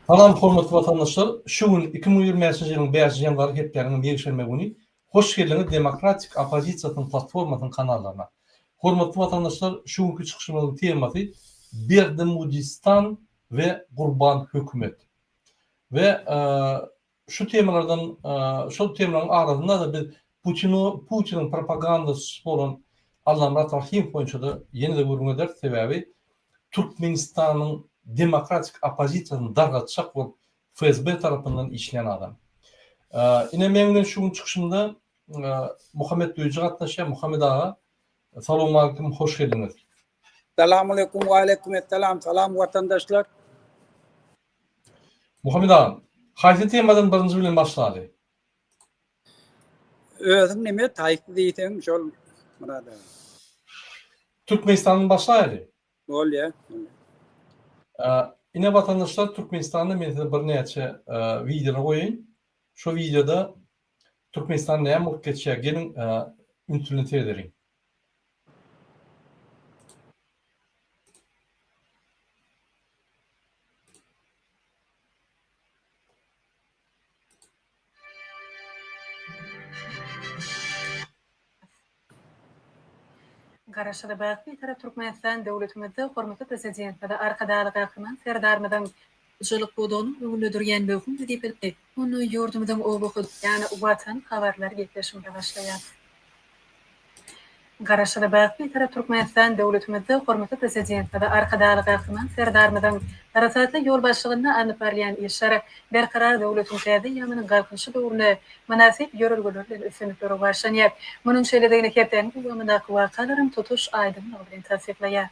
Salam hormatly watandaşlar! Şu gün 2025-nji ýylyň bäşinji ýanwary hepdäniň ýekşenbe güni. Hoş geldiňiz Demokratik oppozisiýasynyň platformasynyň kanallaryna. Hormatly watandaşlar şu günki çykyşymyzyň temasy Berdimudistan we Gurban hökümet. We şu temalardan şol temalaryň arasynda-da biz Putino Putiniň propagandaçysy bolan Allamyrat Rahymow boýunça-da ýene-de gürrüň ederis, sebäbi Türkmenistanyň demokratik oppozisiýasyny dargatjak bolup FSB tarapyndan işleýän adam. Ine meň bilen şu gün çykyşymda Muhammet Duýujy gatnaşýar. Muhammet aga, salowmalikim, hoş geldiňiz. Salamaleýkum, waleýkim essalam, salam watandaşlar. Muhammet aga, haýsy temadan birinji bilen başlaly? Özüň neme taýsy diýseň şol Myrat aga. Türkmenistandan başlaýaly. Bolýa. Ine watandaşlar Türkmenistanda men size birnäçe wideolar goýaýyn. Şo wideoda Türkmenistan näme bolup geçýär geliň üns bilen seredeliň. Garaşsyz, baky Bitarap Türkmenistan döwletimizde hormatly Prezidentimiz Arkadagly Gahryman Serdarymyzyň hojalyk pudagynyň öňünde durýan möhüm wezipeleri, onda ýurdumyzyň oba hojalyk Ýany Watan habarlar gepleşigimize başlaýarys. Garaşsyz, baky Bitarap Türkmenistan döwletimizde hormatly Prezidentimiz Arkadagly Gahryman Serdarymyzyň parasatly ýolbaşçylygynda alnyp barylýan işler Berkarar döwletiň täze eýýamynyň Galkynyşy döwründe mynasyp ýörelgeler bilen üstünlikli rowaçlanýar. Munuň şeýledigini hepdäniň dowamyndaky wakalaram tutuş aýdyňlygy bilen tassyklaýar.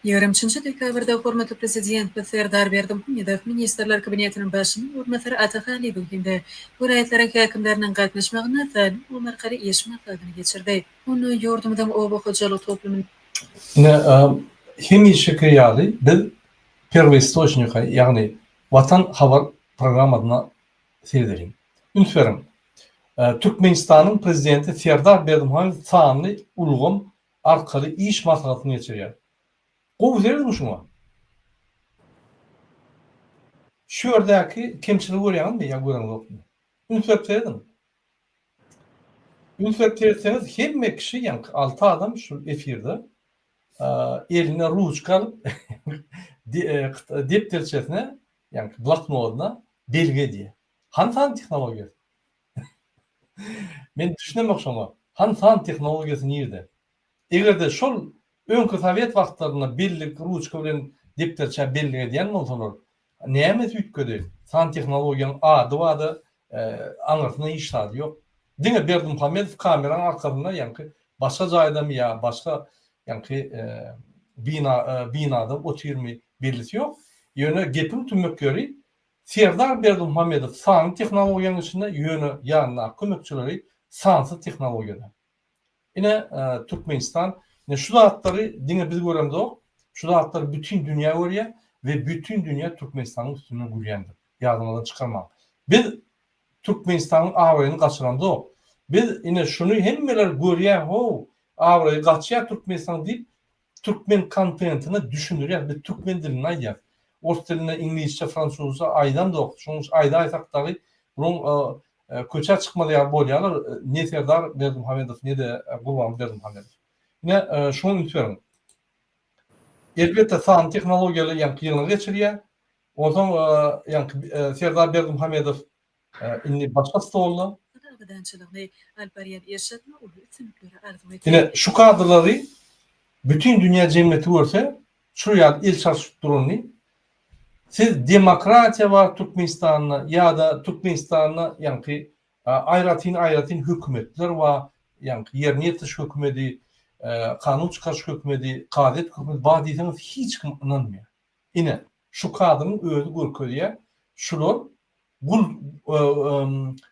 23 dekabrda hormatly Prezidentimiz Serdar Berdimuhamedow Ministrler Kabinetiniň Başlygynyň orunbasary Ata Halyýewiň hem-de welaýatlaryň häkimleriniň gatnaşmagynda sanly ulgam arkaly iş maslahatyny geçirdi. Onda ýurdumyzyň oba hojalyk toplumyny. Ine, hemişeki ýaly biz Perwoistoçnika, ýagny Watan habar programmasyna seredeliň. Üns beriň, Türkmenistanyň Prezidenti Serdar Berdimuhamedow sanly ulgam arkaly iş maslahatyny geçirýär. Gowy serediň şuňa. Şu ýerdäki kemçiligi görýäňizmi ýa göreňzokmy? Üns berip serediň. Üns berip seretseňiz hemme kişi ýaňky alty adam şu efirde eline ruçka alyp depderçesine ýaňky bloknodyna belgi edýär. Hany san tehnologiýasy? Men düşünemok şoňa. Hany san tehnologiýasy nirde? Eger-de şol öňki sowet wagtlarynda bellik ruçka bilen depderçä bellik edýän bolsalar, nämesi üýtgedi? San tehnologiýaň ady barda aňyrsynda hiç zady ýok. Diňe Berdimuhamedow kameraň arkasynda ýaňky başga jaýdamy ýa başga ýaňky bina binada otyrmy bellisi ýok. Ýöne gepiň tümmek ýeri Serdar Berdimuhamedow sanly tehnologiýanyň içinde ýöne ýanyndaky kömekçileri sansyz tehnologiýada. Ine Türkmenistan ine şu zatlary diňe biz göremzok, şu zatlary bütin dünýä görýär we bütin dünýä Türkmenistanyň üstünden gülýändir. Ýadyňyzdan çykarmaň. Biz Türkmenistanyň abraýyny gaçyramzok. Biz ine şuny hemmeler görýär how abraýy gaçýar Türkmenistanyň diýip Türkmen kontentine düşündirýäs, biz türkmen dilinde aýdýas. Ors dilinde, iňlisçe, fransuzça aýdamzok. Şonuň üçin aýdaýsak dagy bulaň köçä çykmaz ýaly bolýarlar, ne Serdar Berdimuhamedow, ne-de Gurbanguly Berdimuhamedow. Ine, şuňa üns beriň. Elbetde, sanly tehnologiýaly ýaňky ýygnagy geçirýär. Onsoň ýaňky Serdar Berdimuhamedow Indi başga stolda. Abadançylygyny alyp barýan işlerinde uly üstünlikleri arzuw etdi. Ine, şu kadrlary bütin dünýä jemgyýeti görse, şu ýaly el çalşyp duranyny, siz demokratiýa bar Türkmenistanda ýa-da Türkmenistanda ýaňky aýratyn-aýratyn hökümetler bar, ýaňky ýerine ýetiriş hökümedi, kanun çykaryş hökümedi, kazyýet hökümedi bar diýseňiz hiç kim ynanmaýar. Ine, şu kadryň özi görkezýär, şular gul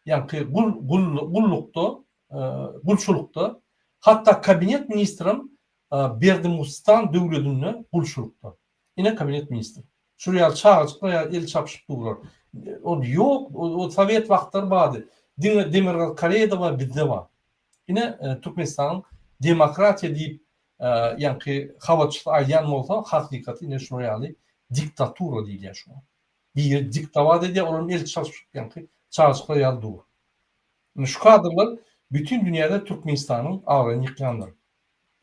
ýaňky gul gul gullukda gulçulykda hatda kabinet ministrem Berdimustan döwledinde gulçulykda. Ine kabinet ministr. Şul ýaly çagajyklar ýaly el çapyşyp durlar. Ol ýok, o sowet wagtlary bardy. Diňe Demirgazyk Koreýada bar, bizde bar. Ine Türkmenistanyň demokratiýa diýip ýaňky habarçysy aýdýan bolsa hakykaty ine şular ýaly. Diktatura diýilýär şuňa. Biri diktowat edýär, olam el çalşyp ýaňky çagajyklar ýaly dur. Indi şu kadrlar bütin dünýäde Türkmenistanyň abraýyny ýykýandyr.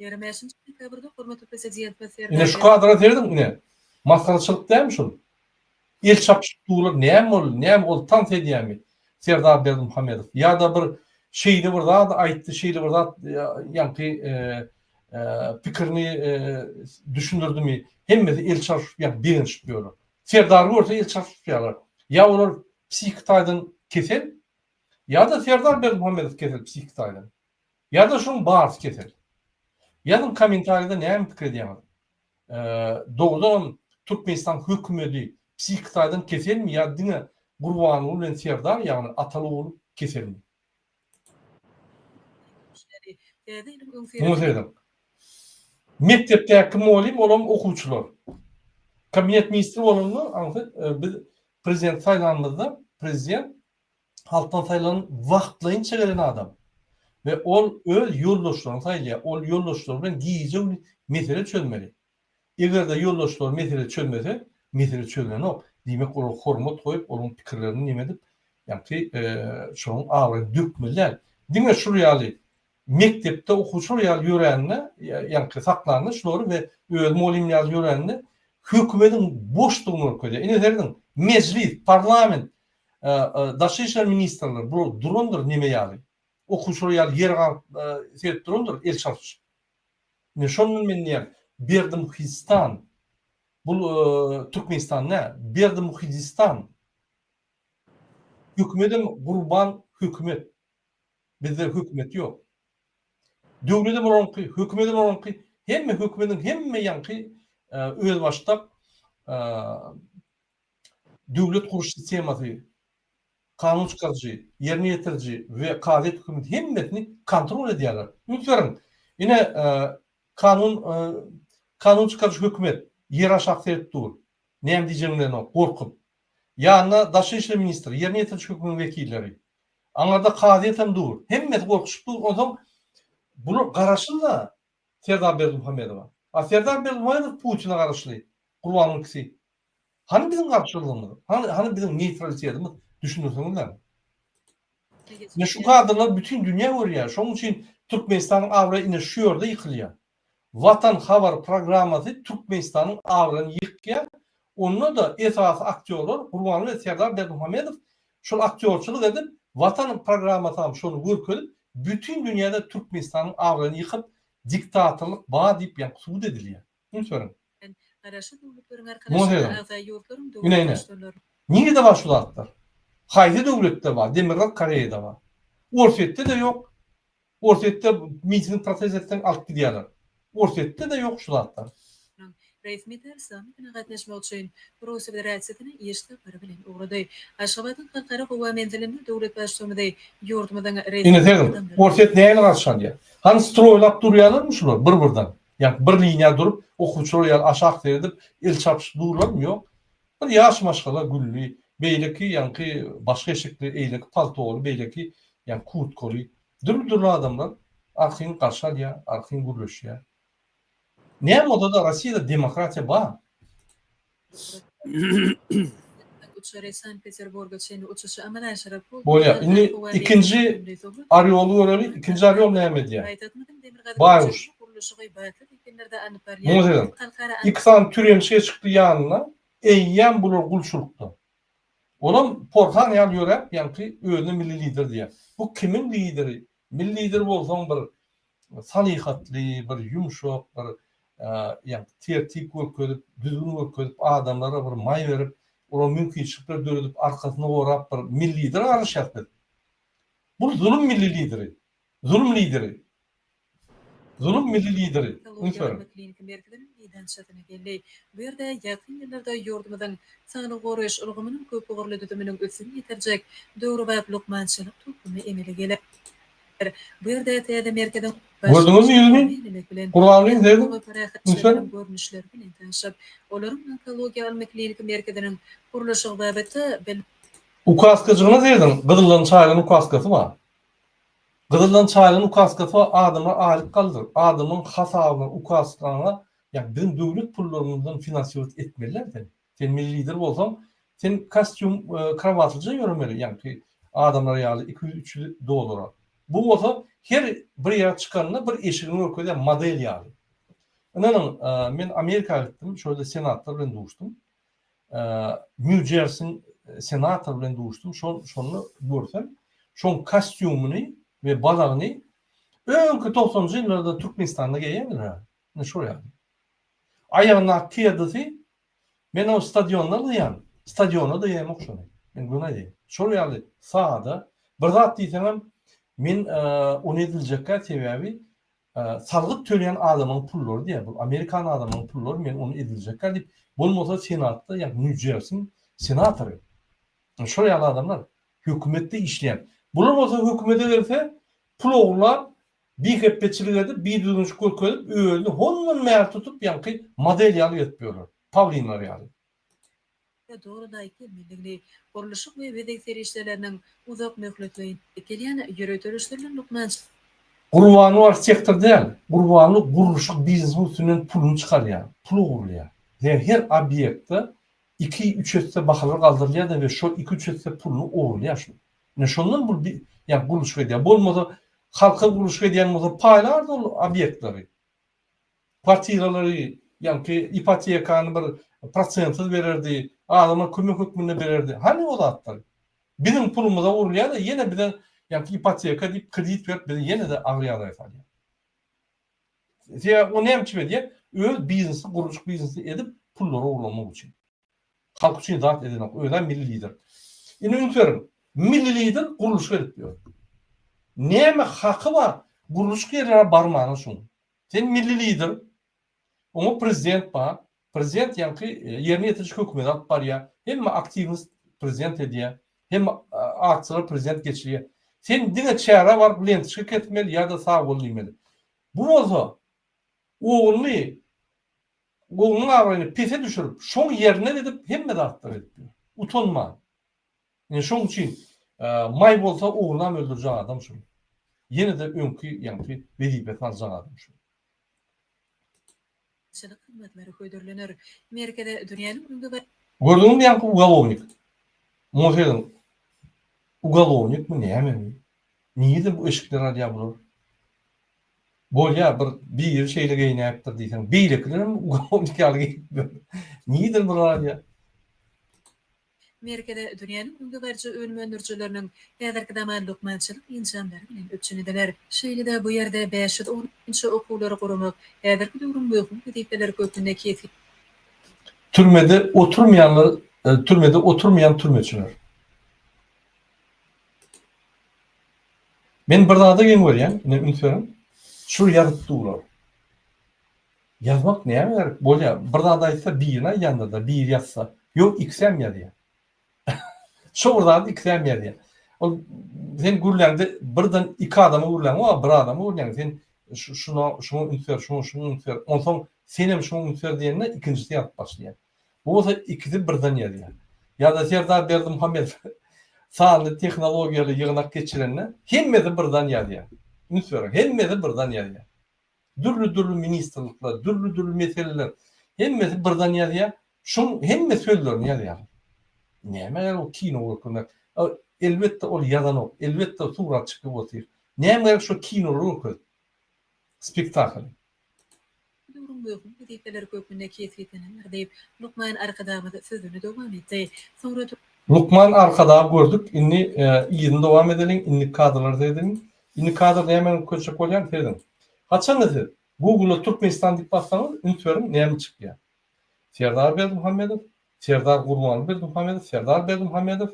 25-nji dekabrda hormatly Prezidentimiz Serdar Ine şu kadra serediň ine. Masgaraçylyk dälmi şul? El çapyşyp durlar näme boldy näme ol tans edýämi Serdar Berdimuhamedow ýa-da bir şeýle bir zat aýtdy şeýle bir zat ýaňky pikirini düşündirdimi hemmesi el çarpyşyp ýa begenişip ýörler. Serdary görse el çarpyşýarlar. Ýa olar psihiki taýdan kesel ýa-da Serdar Berdimuhamedow kesel psihiki taýdan. Ýa-da şuň barysy kesel. Ýazyň kommentariýada näme pikir edýäňiz? Dogrudanam Türkmenistan hökümedi psihiki taýdan keselmi ýa diňe Gurbanguly bilen Serdar ýagny ataly ogul keselmi? Muňa serediň. Mekdepdäki mugallym olam okuwçylar. Kabinet ministri bolanda aňsat biz prezident saýlanymyzda prezident halkdan saýlanan wagtlaýynça gelen adam we ol öz ýoldaşlaryny saýlaýar. Ol ýoldaşlary bilen gije-gündiz mesele çözmeli. Eger-de ýoldaşlary mesele çözmese, mesele çözülenok. Diýmek, olara hormat goýup, olaryň pikirlerini neme edip, ýaňky şonuň abraýyny dökmeli däl. Diňe şul ýaly mekdepde okuwçylar ýaly ýörände, ýaňky saklanda şulary we özi mugallym ýaly ýörände hökümediň boşdugyny görkezýär. Ine serediň, mejlis, parlament, daşary işler ministrleri bular durandyr neme ýaly. Okuwçylar ýaly ýere galyp seredip durandyr el çalşyp. Ine şondan men diýýän Berdimuhidistan bul Türkmenistan däl, Berdimuhidistan. Hökümedem gurban hökümet. Bizde hökümet ýok. Döwledem olaryňky, hökümedem olaryňky, hemme hökümediň hemme ýaňky özbaşdak döwlet guruş sistemasy, kanun çykaryjy, ýerine ýetiriji we kazyýet hökümeti hemmesini kontrol edýärler. Üns beriň, ine kanun kanun çykaryjy hökümet ýer aşak seredip dur. Näme diýjegini bilenok, gorkup. Ýanynda daşary işler ministri, ýerine ýetiriji hökümetiň wekilleri. Aňyrda kazyýet hem dur. Hemmesi gorkuşyp dur. Onsoň bular garaşly-da Serdar Berdimuhamedowa. A Serdar Berdimuhamedow Putine garaşly. Gurbanyň ikisi. Hany biziň garşylygymyz? Hany, hany biziň neýtralitetimiz? Düşündirseňizläň. Ine şu kadrlar bütin dünýä görýär. Şonuň üçin Türkmenistanyň abraýy ine şu ýerde ýykylýar. Watan habar programmasy Türkmenistanyň abraýyny ýykýar. Onda-da esasy aktýorlar Gurbanguly we Serdar Berdimuhamedow şol aktýorçylyk edip, Watan programmasam şony görkezip, bütin dünýäde Türkmenistanyň abraýyny ýykyp, diktatorlyk bar diýip ýaňky subut edilýär. Üns beriň. Garaşsyz Döwletleriň Muňa Arkalaşygyna serediň. agza ýurtlaryň Ine, döwlet ine. Baştutanlarynyň. Nirede bar şu zatlar? Haýsy döwletde bar? Demirgazyk Koreýada bar. Orsýetde-de ýok. Orsýetde miting protest etseň alyp gidýärler. Orsýetde-de ýok şu zatlar. Resmi däl sammitine gatnaşmak üçin Russiýa Federasiýasyna iş sapary bilen ugrady. Aşgabadyň Halkara howa menzilinde döwlet Baştutanymyzy ýurdumyzyň resmi Ine serediň. adamlary. Orsýet nähili garşy alýar? Hany stroýlap durýarlarmy şular bir-birden? Ýagny bir liniýa durup, okuwçylar ýaly aşak seredip, el çarpyşyp durlarmy? Ýok. Bir ýaş maşgala gülli, beýleki ýaňky başga eşikli, eýleki paltoly, beýleki ýaňky kurtkaly, dürli-dürli adamlar arkaýyn garşy alýar, arkaýyn gürleşýär. Näme bolsa-da Rossiýada demokratiýa bar. Uçary Sankt-Peterburga çenli uçuşy amala aşyryp, Bolýar. Indi ikinji Orýoly göreli. Ikinji Orýol näme edýär? Paýtagtymyzyň demirgazyk Baýguş. künjeginde gurluşygy batly depginlerde alnyp Muňa barylýan serediň. Halkara Iki sany türemşe çykdy ýanyna. Eýýäm bular gulçulykda. Olam porhan ýaly ýöräp, ýaňky özüne milli lider diýýär. Bu kimiň lideri? Milli lider bolsaň bir salyhatly, bir ýumşak, bir ýagny tertip görkezip, düzgün görkezip, adamlara bir maý berip, olara mümkinçilikler döredip, arkasyny gorap bir milli lidere garaşýas biz. Bu zulum milli lideri. Zulum lideri. Zulum milli lideri. Üns Onkologiýa beriň. ylmy-kliniki merkeziniň meýdançasyna geldi. Bu ýerde ýakyn ýyllarda ýurdumyzyň saglygy goraýyş ulgamynyň köpugurly düzüminiň üstüni ýetirjek döwrebap lukmançylyk toplumy emele geler. Bu ýerde täze merkeziň baş Gördüňizmi ýüzüni? bellemek bilen, Gurbangulyň saglygy serediň. we Üns parahatçylygyň beriň. görnüşleri bilen tanşyp, olaryň onkologiýa ylmy-kliniki merkeziniň gurluşygy babatda bil. Ukaskajygyna serediň, gyzyldan çaýylan ukaskasy bar. Gyzyldan çaýylan ukaskasy bar, adamlar aýlyk galdyr. Adamyň hasabyna ukaskaňa. Ýagny biziň döwlet pullarymyzdan finansirować etmeliler seni. Sen milli lider bolsaň, sen kostýum, krawatlyja ýöremeli, ýaňky adamlar ýaly 200-300 dollara. Bu bolsa her bir ýere çykanda bir eşigini görkezýär model ýaly. Ynanyň, men Amerika gitdim, şo ýerde senatlar bilen duşdum. Nýu Jersiň senatory bilen duşdum, şonda görsem, şoň kostýumyny we balagyny öňki togsanjy ýyllarda Türkmenistanda geýendir-hä, ine şol ýaly. Aýagyndaky kedisi men ony stadionda alýan, stadiona-da geýemok şony, men göni aýdaýyn. Şol ýaly sada, bir zat diýseňem, men ony ediljekkä sebäbi Salgyt töleýän adamyň pullary diýýär, bu amerikan adamynyň pullary men ony ediljekkä diýip, bolmasa senatda ýa Nýu-Jersiň senatory. Şol ýaly adamlar hökümetde işleýän. Bular bolsa hökümete gelse pul ogurlap, bihepbeçilik edip, bidüzgünçilik görkezip, özüni hondan bäri tutup ýaňky model ýaly gezip ýörler, pawlinler ýaly. doly laýyk gelmelidigini, gurluşyk we bezeg serişdeleriniň uzak möhletleýin gelýän ýöriteleşdirilen lukmançylyk. Gurbanly arhitektor däl, Gurbanly gurluşyk biznesiň üstünden puluny çykarýar, pul ogurlaýar. Sebäbi her obýektde iki, üç esse bahalar galdyrylýar-da we şol iki, üç esse puluny ogurlaýar şol. Ine şondan bul ýa gurluşyk edýär. Bolmasa halka gurluşyk edýän bolsa paýlardy ol obýektleri. Kwartiralary, ýaňky ipotekany bir prosentsiz bererdi, adama kömek hökmünde bererdi. Hany o zatlar? Biziň pulumyza urulýar-da, ýene bize ýaňky ipoteka diýip kredit berip bizi ýene-de agyr ýagdaýa salýar. Sebäbi o näme üçin edýär? Öz biznesini, gurluşyk biznesini edip pullary ogurlamak üçin. Halk üçin zat edenok. Özem milli lider. Indi üns beriň. Milli lider gurluşyk edip ýör. Näme haky bar gurluşyk ýerlere barmana şuň? Sen milli lider, oňa prezident bar, prezident ýaňky ýerine ýetiriji hökümeti alyp barýar, hemme aktiwnost prezident edýär, hemme aksiýalary prezident geçirýär. Sen diňe çärä baryp lentoçka kesmeli ýa-da sag bol diýmeli. Bu bolsa ogluny, oglunyň abraýyny pese düşürip, şoň ýerine gidip hemme zatlary edip ýör. Utanman. Ine şoň üçin Maý bolsa oglunam öldürjek adam şul. Ýene-de öňki ýaňky wezipesini aljak adam şul. Çylyk hyzmatlary hödürlener. Merkeze dünýäniň öňde Gördüňizmi ýaňky ugalownik. Muňa serediň. Ugalownikmi nämemi? Nireden bu eşikleri alýar bular? Bolýar bir biri şeýle geýnäpdir diýseň, beýlekilerem ugalownik ýaly geýinip ýör. Nireden bular alýar? Merkeze dünýäniň öňdebaryjy önüm öndürijileriniň häzirki zaman lukmançylyk enjamlary bilen üpjün ediler. Şeýle-de bu ýerde 510-njy okuwlary guramak häzirki döwrüň möhüm wezipeleri hökmünde kesgitlenildi. Türmede oturmaýanlar türmede oturmaýan türmeçiler. Men bir zada geň görýän, ine üns beriň. Şul ýazyp durlar. Ýazmak näme gerek? Bolýa, bir zat aýtsa birini aýdýandyr-da, biri ýazsa. Ýok, ikisem ýazýar. Şo bir zady ikisem ýazýar. Ol sen gürläňde birden iki adama gürläňok, bir adama gürläň. Sen şuna, şuňa üns ber, şuňa, şuňa üns ber. Onsoň senem şuňa üns ber diýende ikinjisi ýazyp başlaýar. Bu bolsa ikisi birden ýazýar. Ýa-da Serdar Berdimuhamedow sanly tehnologiýaly ýygnak geçirende hemmesi birden ýazýar. Üns beriň, hemmesi birden ýazýar. Dürli-dürli ministrlikler, dürli-dürli meseleler, hemmesi birden ýazýar. Şoň hemme sözlerini ýazýarlar. Nämä gerek o kino görkezmek? Elbetde ol ýazanok, elbetde surat çekip otyr. Nämä gerek şo kinolary görkezip? Spektakl. Döwrüň möhüm wezipeleri hökmünde kesgitlenendir diýip, lukman Arkadagymyz sözüni dowam etdi. Soňra. Lukman Arkadagy gördük, indi yzyny dowam edeliň, indiki kadrlara seredeliň. Indi kadr nämäni görkezjek bolýan, serediň. Haçanda siz Google-a Türkmenistan diýip bassaňyz, üns beriň näme çykýar. Serdar Berdimuhamedow, Serdar Gurbanguly Berdimuhamedow, Serdar Berdimuhamedow,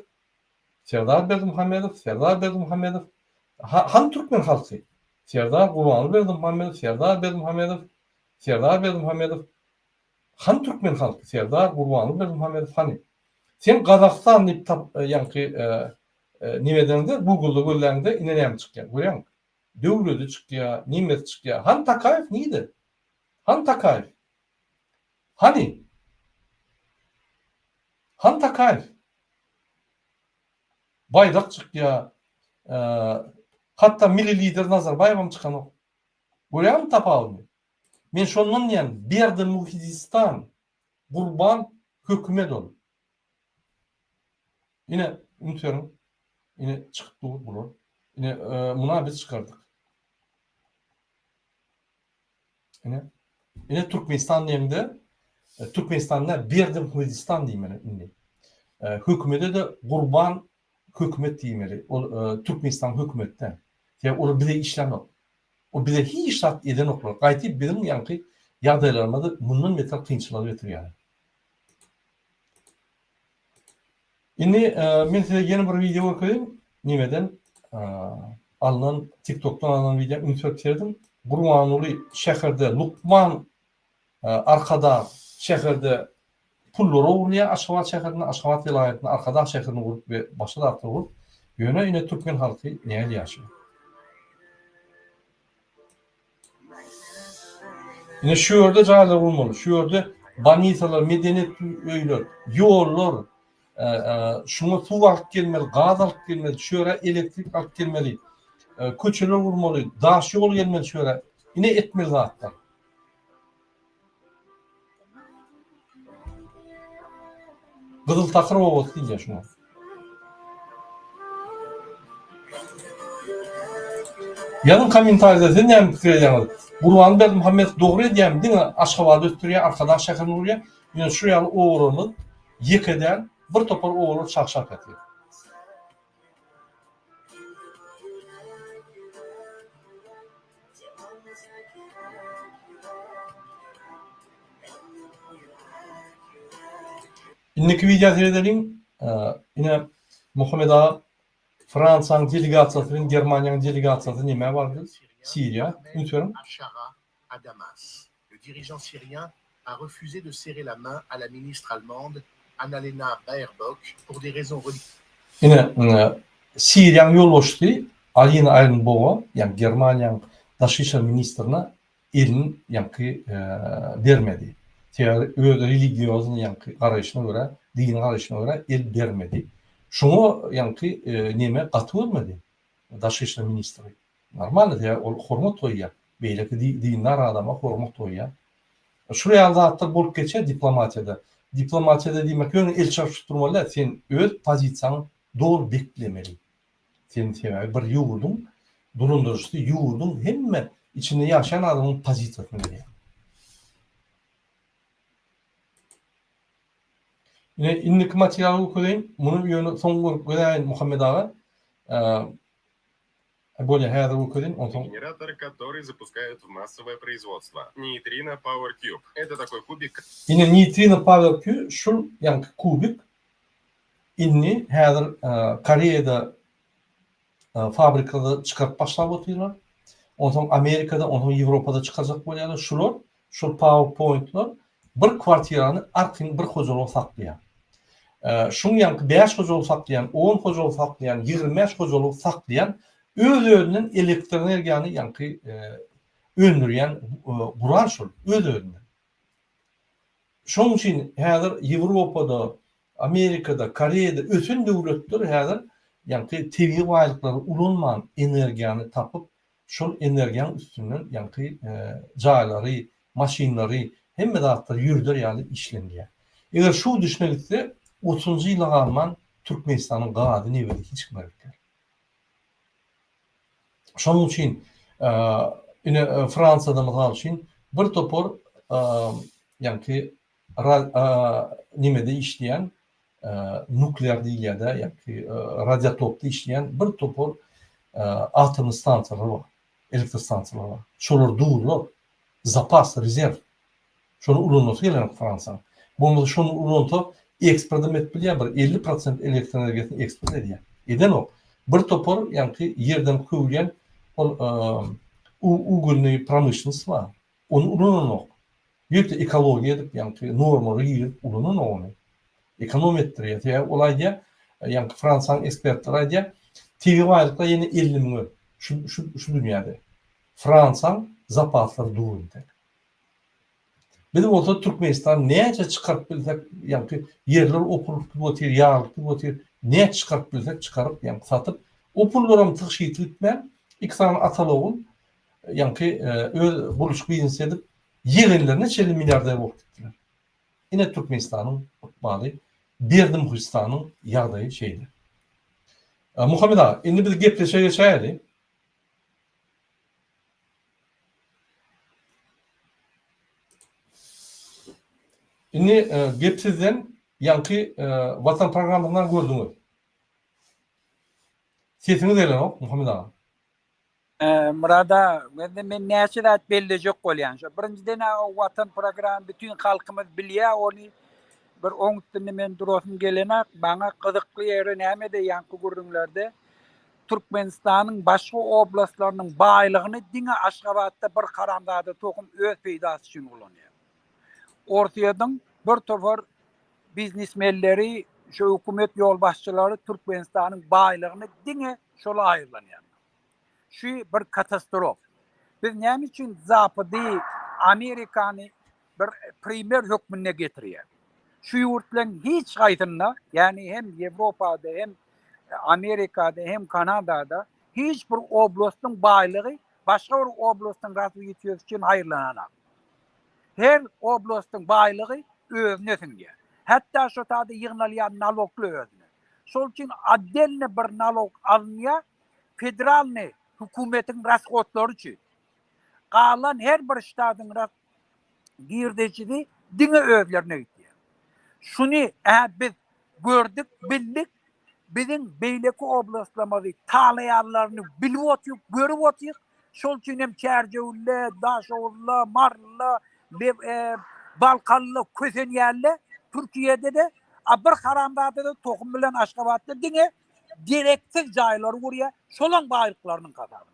Serdar Berdimuhamedow, Serdar Berdimuhamedow. Hany türkmen halky? Serdar Gurbanguly Berdimuhamedow, Serdar Berdimuhamedow, Serdar Berdimuhamedow. Hany türkmen halky Serdar Gurbanguly Berdimuhamedow hany? Sen Gazagystan diýip tap ýaňky neme edeňde Google-da gözläňde ine näme çykýar görýäňmi? Döwledi çykýar, nemesi çykýar. Hany Tokaýew nirde? Hany Tokaýew? Hany? Hany Tokaýew? Baýdak çykýar. Hatda milli lider Nazarbaýewam çykanok. Görýäňmi tapawudyny? Men şondan diýýän, Berdimuhidistan, Gurban hökümet ol. Ine, üns beriň. Ine, çykyp dur bular. Ine, muna biz çykardyk. Ine, ine Türkmenistan diýende, Türkmenistanda Berdimuhidistan diýmeli indi. Hökümete-de Gurban hökümet diýmeli. Ol Türkmenistan hökümeti däl. Sebäbi olar bize işlänok. Ol bize hiç zat edenoklar. Gaýty biziň ýaňky ýagdaýlarymyzy mundan beter kynçylyga getirýärler. Indi men size ýene bir wideo görkezeýin. Nimeden alnan TikTokdan alnan wideo üns berip serediň. Gurbanguly şäherde lukman Arkadag şäherde pullar ogurlaýar Aşgabat şäherinde Aşgabat welaýatynda Arkadag şäherini gurup we başga zatlar gurup ýöne ine türkmen halky nähili ýaşaýar. Ine şu ýerde jaýlar gurmaly şu ýerde bolnisalar medeniýet öýler ýollar şuňa suw alyp gelmeli gaz alyp gelmeli şu ýere elektrik alyp gelmeli köçeler gurmaly daş ýol gelmeli şu ýere ine etmeli zatlar. Gyzyl takyr obasy diýilýär şuňa. Ýazyň kommentariýada siz näme pikir edýäňiz? Gurban Berdimuhamedow dogry edýärmi diňe Aşgabady ösdürýär Arkadag şäherini gurýar ýöne şu ýaly obalarymyz ýeke däl bir topar obalar çagşap ýatyr. Indiki wideo seredeliň. Ine Muhammet aga Fransiýanyň delegasiýasy bilen Germaniýanyň delegasiýasy nämä bardy? Siriýa. Üns beriň. Le dirigeant syrien a refusé de serrer la main à la ministre allemande Annalena Baerbock pour des raisons religieuses. Ine, Siriýanyň ýolbaşçysy Alina Aýrnboga, ýagny Germaniýanyň daşary işler ministrine elini ýaňky bermedi. Sebäbi öz religioznyý ýaňky garaýşyna görä, dini garaýşyna görä el bermedi. Şoňa ýaňky neme gaty görmedi daşary işler ministri. Normalny sebäbi ol hormat goýýar. Beýleki dindar adama hormat goýýar. Şular ýaly zatlar bolup geçýär diplomatiýada. Diplomatiýada diýmek ýöne el çarpyşyp durmaly däl. Sen öz pozisiýaňy doly beklemeli. Sen sebäbi bir ýurduň dolandyryjysy ýurduň hemme içinde ýaşaýan adamyň pozisiýasyny bilýär. Ine indiki materialy görkezeýin. Muny ýöne soň görüp gözäýin Muhammet aga. Bolýar häzir görkezeýin onsoň. Generator, который запускают в массовое производство. Нейтрино Power Cube. Это такой кубик. Ine Neutrino Power Cube şul ýaňky kubik indi häzir Koreýada fabrikada çykaryp başlap otyrlar. Onsoň Amerikada, onsoň Ýewropada çykarjak bolýarlar. Şular şol power pointler bir kwartirany arkaýyn bir hojalygy saklaýar. Şuň ýaňky bäş hojalygy saklaýan, on hojalygy saklaýan, 25 hojalygy saklaýan öz-özünden elektroenergiýany ýaňky öndürýän gural şol, öz-özünden. Şonuň üçin häzir Ýewropada, Amerikada, Koreýada ösen döwletler häzir ýaňky tebigy baýlyklary ulanman energiýany tapyp, şol energiýanyň üstünden ýaňky jaýlary, maşynlary, hemme zatlary ýöreder ýaly işlenilýär. Eger şu gidişine gitse, otuzynjy ýyla galman Türkmenistanyň gazy, nebiti hiç kime gerek däl. Şonuň üçin ine Fransiýada mysal üçin bir topar ýaňky nemede işleýän nuklear diýilýär-de, ýaňky radiotopda işleýän bir topar atomny stansiýalar bar, elektrostansiýalar bar. Şolar durlar, zapas, rezerw. Şony ulanasy gelenok Fransiýanyň. Bolmasa şony ulansa eksportam edip bilýär, bir 50 prosent elektroenergiýasyny eksport edýär. Edenok. Bir topar ýaňky ýerden köwülýän ol ugolnyý promyşlennost bar. Ony ulananok. Ýörite ekologiýa edip ýaňky normalary girizip ulananok ony. Ekonom etdirýär. Sebäbi ol aýdýar, ýaňky Fransiýanyň ekspertleri aýdýar, tebigy baýlyklar ýene 50 müňe şu şu şu dünýäde. Fransiýaň zapaslary dur entek. Biz bolsa Türkmenistan näçe çykaryp bilsek, ýaňky ýerler opulyp gidip otyr, ýarylyp gidip otyr, näçe çykaryp bilsek çykaryp, ýaňky satyp, o pullaram tygşytly gitmän, iki sany ataly-ogul ýaňky öz gurluşyk biznesi edip. Ýegenlerine çenli milliarder bolup gitdiler. Ine Türkmenistanyň ykbaly, Berdimuhystanyň ýagdaýy şeýle. Muhammet aga, indi biz gepleşige geçäýeli. Indi gep sizden, ýaňky Watan programmasyndan gördüňiz. Sesiňiz gelenok, Muhammet aga. Myrat aga, indi men näçe zat bellejek bolýan. Şo birinjiden-ä o Watan programma bütin halkymyz bilýär ony. Bir oň üstünde men durasym gelenak. Maňa gyzykly ýeri nämede ýaňky gürrüňlerde Türkmenistanyň başga oblastlarynyň baýlygyny diňe Aşgabatda bir haramzada tohum öz peýdasy üçin ulanýar. Orsýetiň bir topar biznesmenleri, şu hökümet ýolbaşçylary Türkmenistanyň baýlygyny diňe şola aýyrlanýarlar. Şu bir katastrof. Biz näme üçin Zapady, Amerikany bir primer hökmünde getirýär? Şu ýurtlaryň hiç haýsynda, ýagny hem Ýewropada, hem Amerikada, hem Kanadada hiç bir oblastyň baýlygy başga bir oblastyň razwitiýasy üçin haýyrlananak. Her oblastyň baýlygy özüne siňýär. Hatda şo taýda ýygnalýan nalogly özüne. Şol üçin otdelny bir nalog alynýar, federalnyý hökümetiň rashodlary üçin. Galan her bir ştatyň girdejisi diňe özlerine gitýär. Şuny-ä biz gördük, bildik. Biziň beýleki oblastlarymyzy talaýanlaryny bilip otyk, görüp otyk. Şol üçin hem Çärjewli, Daşoguzly, Maryly, Balkanly kösenýärler. Türkiýede-de, a bir haramzada-da tohum bilen Aşgabatda diňe dereksiz jaýlary gurýar, şolaň baýlyklarynyň hasabyna.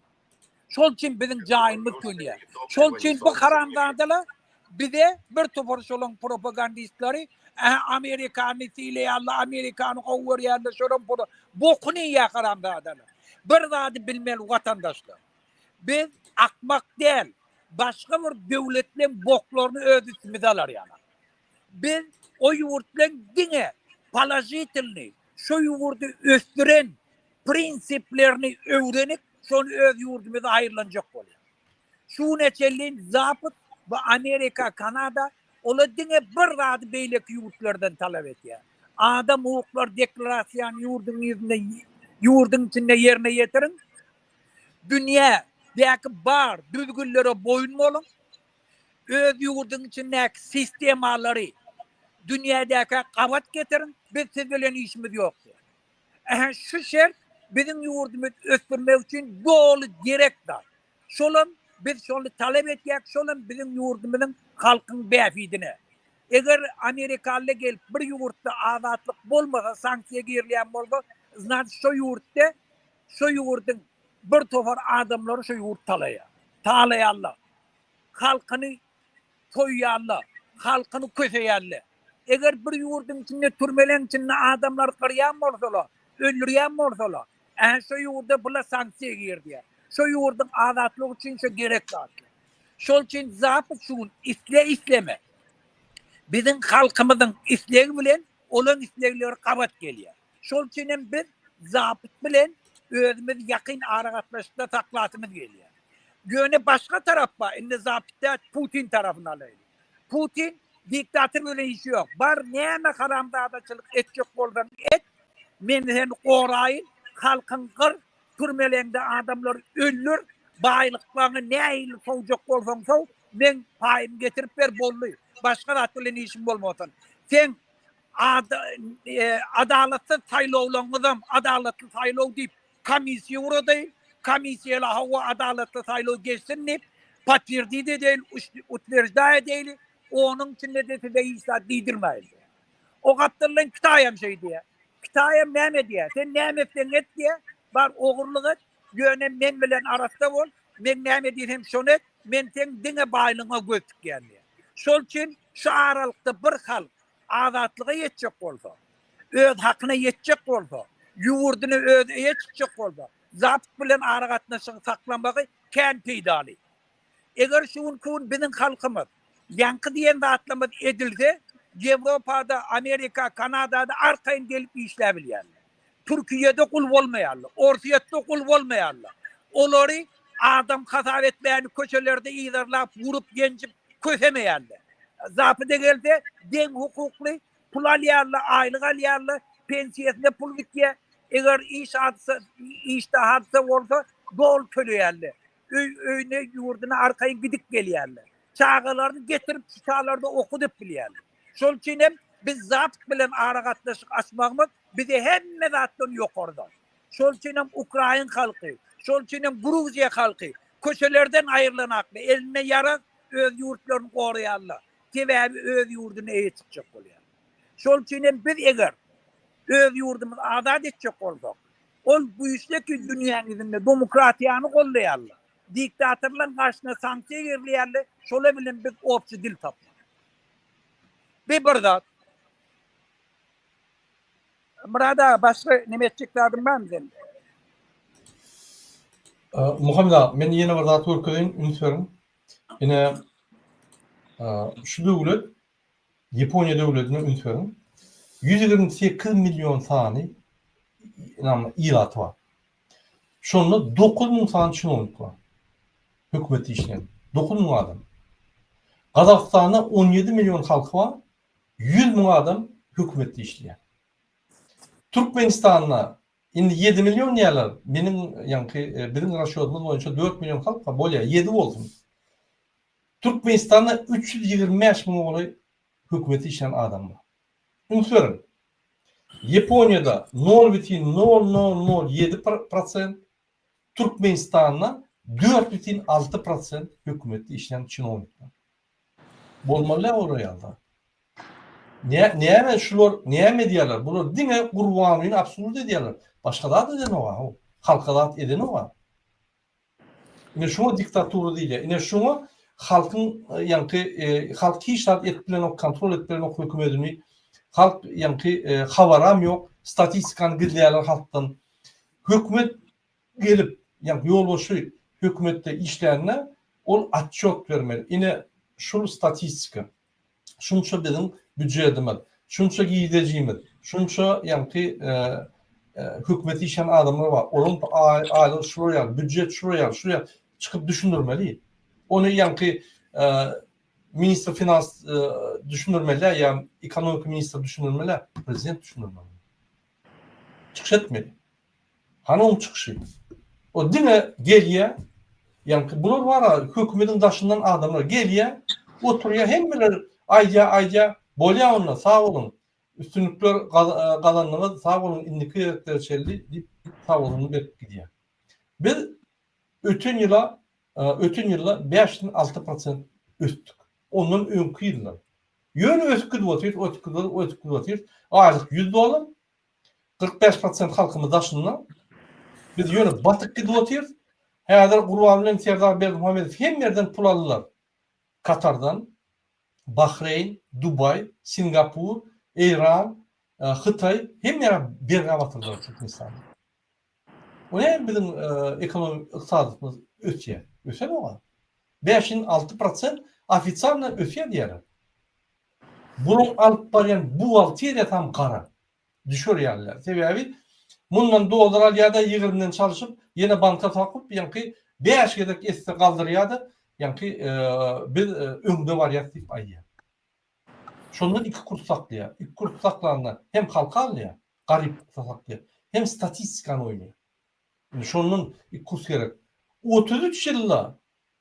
Şol üçin biziň jaýymyz sönýär. Şol üçin bu haramzadalar bize bir topar şolaň propagandistleri Ähä Amerikany sylaýarlar, Amerikany gowy görýärler, şolaň puly bokuny iýýär haramzadalar. Bir zady bilmeli watandaşlar. Biz akmak däl, başga bir döwletleň boklaryny öz üstümize alar ýaly. Biz o ýurtlaň diňe položitelnyý, şo ýurdy ösdüren prinsiplerini öwrenip, şony öz ýurdumyza aýyrlanjak bolýar. Şu güne çenli Zapad we Amerika, Kanada olar diňe bir zady beýleki ýurtlardan talap edýär. Adam hukuklary deklarasiýany ýurduň ýüzünde ýurduň içinde ýerine ýetiriň. Dünýä däki bar düzgünlere boýun boluň. Öz ýurduň içindäki sistemalary dünýädäkä gabat getiriň. Biz siz bilen işimiz ýok diýýär. Ähä şu şert biziň ýurdumyzy ösdürmek üçin doly gerek zat. Şolam biz şony talap etýäk, şolam biziň ýurdumyzyň halkyň bähbidine. Eger amerikaly gelip bir ýurtda azatlyk bolmasa, sanksiýa girilýän bolsa, znaçt şo ýurtda şo ýurduň bir topar adamlary şo ýurt talaýar. Talaýarlar. Halkyny soýýarlar, halkyny köseýärler. Eger bir ýurduň içinde türmeleň içinde adamlary gyrýan bolsalar, öldürýän bolsalar, ähä şo ýurda bular sanksiýa girizýär. Şo ýurduň azatlygy üçin şo gerek zatlar. Şol üçin Zapad şu gün isle-isleme biziň halkymyzyň islegi bilen olaň islegleri gabat gelýär. Şol üçin hem biz Zapad bilen özümiz ýakyn aragatnaşykda saklasymyz gelýär. Ýöne başga tarap bar, indi Zapad däl, Putin tarapyny alaýly. Putin diktator bilen işi ýok. Bar näme haramzadaçylyk etjek bolsaň et, men seni goraýyn, halkyňy gyr, türmeleňde adamlary öldür, baýlyklaryňy nähili sowjak bolsaň sow, meň paýymy getirip ber, boldy. Başga zat bilen işim bolmasyn. Seň Adalatsyz saýlawlaryňyzam adalatly saýlaw diýip komissiýa gurady. Komissiýalar hawa adalatly saýlaw geçsin diýip potwerdit edeýli, utwerždaý edeýli. Onuň içinde-de size hiç zat diýdirmäýli. O gapdaldan Kitaýam şeý diýýär. Kitaýam näme diýýär? Sen näme etseň et diýýär. Bar ogurlyk et, ýöne men bilen arassa bol. Men näme diýsem şony et. Men seň diňe baýlygyňa göz tikýän diýýär. Şol üçin şu aralykda bir halk azatlyga ýetjek bolsa, öz hakyna ýetjek bolsa, ýurduny özi eýe çykjak bolsa, Zapad bilen aragatnaşygy saklamagy kän peýdaly. Eger şu günki gün biziň halkymyz ýaňky diýen zatlarymyz edilse, Ýewropada, Amerika, Kanadada arkaýyn gelip işläbilýärler. Türkiýede gul bolmaýarlar, Orsýetde gul bolmaýarlar. Olary adam hasap etmäni köçelerde yzarlap, urup, ýenjip. Kösemeýärler. Zapyda gelse deň hukukly pul alýarlar, aýlyk alýarlar, pensiýasynda pul gitýär. Eger iş hadysa, işde hadysa bolsa doly töleýärler. Öý, öýüne, ýurduna arkaýyn gidip gelýärler. Çagalaryny getirip şu çaglarda okudyp bilýärler. Şol üçin hem biz Zapad bilen aragatnaşyk açmagymyz bize hemme zatdan ýokarda. Şol üçin hem ukrain halky, şol üçin hem gruziýa halky köçelerden aýrylanakly, elinde ýarag öz ýurtlaryny goraýarlar. Sebäbi öz ýurduna eýe çykjak bolýar. Şol üçin hem biz eger öz ýurdumyzy azat etjek bolsak, ol güýçli ki dünýäň ýüzünde demokratiýany goldaýarlar. Diktatorlaryň garşysyna sanksiýa girizýärler, şolar bilen biz obşi dil tapmaly. Bir bir zat. Myrat aga başga neme etjek zadyň barmy seň? Muhammet aga, men ýene bir zat görkezeýin, üns beriň. Ine, şu döwlet, Ýaponiýa döwletine üns beriň. 128 million sany ilaty bar. Şonda 9000 sany çinownik bar. Hökümetde işleýän. 9000 adam. Gazagystanda 17 million halky bar. 100 müň adam hökümetde işleýär. Türkmenistanda indi 7 million diýýärler. Meniň ýaňky e, biziň rasýodymyz boýunça 4 million halk bar. Bolýar, 7 bolsun. Türkmenistanda 325 müňe golaý hökümetde işleýän adam bar. Üns beriň. Ýaponiýada 0,0007 prosent, Türkmenistanda 4,6 prosent hökümetde işleýän çinownikler. Bolmaly däl olar ýaly zat. Näme şular näme edýärler? Bular diňe Gurbangulyny absurd edýärler. Başga zat edenok-a. Halka zat edenok-a. Ine şuňa diktatura diýilýär. Ine şuňa halkyň ýaňky halk hiç zat edip bilenok, kontrol edip bilenok hökümetini. Halk ýaňky habaram ýok. Statistikany gizleýärler halkdan. Hökümet gelip, ýagny ýolbaşçy hökümetde işlände ol otçýot bermeli. Ine şul statistika. Şunça biziň býujetimiz, şunça girdejimiz, şunça ýagny hökümetde işleýän adamlar bar. Olaryň aýlygy şular ýaly, býujet şular ýaly, şular ýaly çykyp düşündirmeli. Ony ýagny ministr finans düşündirmeli ýa ekonomika ministri düşündirmeli, prezident düşündirmeli. Çykyş etmeli. Hany oň çykyşy? O diňe gelýä, ýaňky bular bar-a hökümediň daşyndan adamlar gelýä, oturýa hemmeler aýdýa aýdýa, bolýa onda sag boluň, üstünlikler gazandyňyz sag boluň indiki gezeklere çenli diýip sag boluňy berip gidýä. Biz öten ýyla öten ýylda 5,6 prosent ösdük. Ondan öňki ýylda. Ýöne ösüp gidip otyrys, ösüp gidip otyrys, ösüp gidip otyrys. Aýlyk 100 dollar, 45 prosent halkymyz daşynda. Biz ýöne batyp gidip otyrys. Häzir Gurban bilen Serdar Berdimuhamedow hemme ýerden pul aldylar. Katardan, Bahreýn, Dubaý, Singapur, Eýran, Hytaý hemme ýere bergä batyrdylar Türkmenistany. O näme biziň ekonomik ykdysadyýetimiz ösýär? Ösenok-a. 5-6 prosent ofitsialno ösýär diýýärler. Bulaň alyp barýan buhgalteriýasam gara. Düşer ýaly däl. Sebäbi mundan dollar alýar-da, ýigrimiden çalşyp, ýene banka sokup, ýaňky bäş gezek esse galdyrýar-da, ýaňky biz öňde barýas diýip aýdýar. Şondan iki kurs saklaýar. Iki kurs saklanda hem halky alýar, garyplykda saklaýar, hem statistikany oýnaýar. Indi şondan iki kurs gerek. 33 ýylda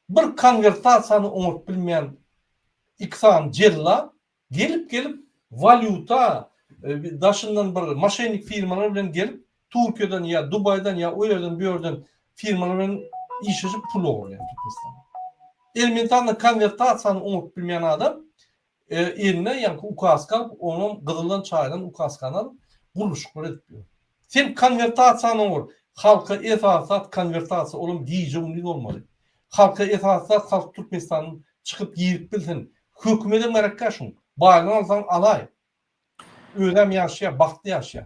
bir konwertasiýany oňaryp bilmeýän iki sany jellat gelip-gelip walýuta daşyndan bir moşennik firmalar bilen gelip Türkiýeden ýa Dubaýdan ýa o ýerden bu ýerden firmalar bilen işleşip pul ogurlaýar Türkmenistanda. Elementarny konwertasiýany oňaryp bilmeýän adam eline ýaňky ukaska alyp, onam gyzyldan çaýylan ukaskany alyp gurluşyklar edip ýör. Sen konwertasiýany oňar. Halka esasy zat konwertasiýa, olam gije-gündiz bolmaly. Halka esasy zat halk Türkmenistandan çykyp girip bilsin. Hökümedem gerekkä şuň. Baýlygyny alsaň alaý. Özem ýaşaýar, bagtly ýaşaýar.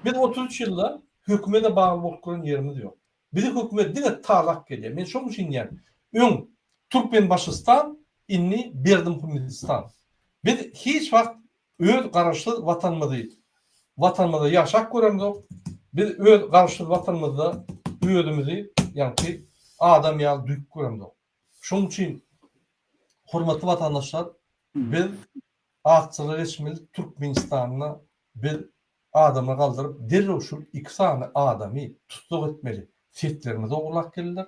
Biz 33 ýylda hökümede bagly bolup gören ýerimiz ýok. Bizi hökümet diňe talap gelýär. Men şonuň üçin diýýän, öň Türkmenbaşystan, indi Berdimuhamedistan. Biz hiç wagt öz garaşsyz watanymyzy watanymyzda ýaşap göremzok. Biz öz garaşsyz watanymyzda özümizi ýaňky adam ýaly duýup göremzok. Şonuň üçin. Hormatly watandaşlar, biz akçylyga geçmeli Türkmenistanda biz adamlar galdyryp derrew şul iki sany adamy tussag etmeli. Seslerimizi ogurlap geldiler.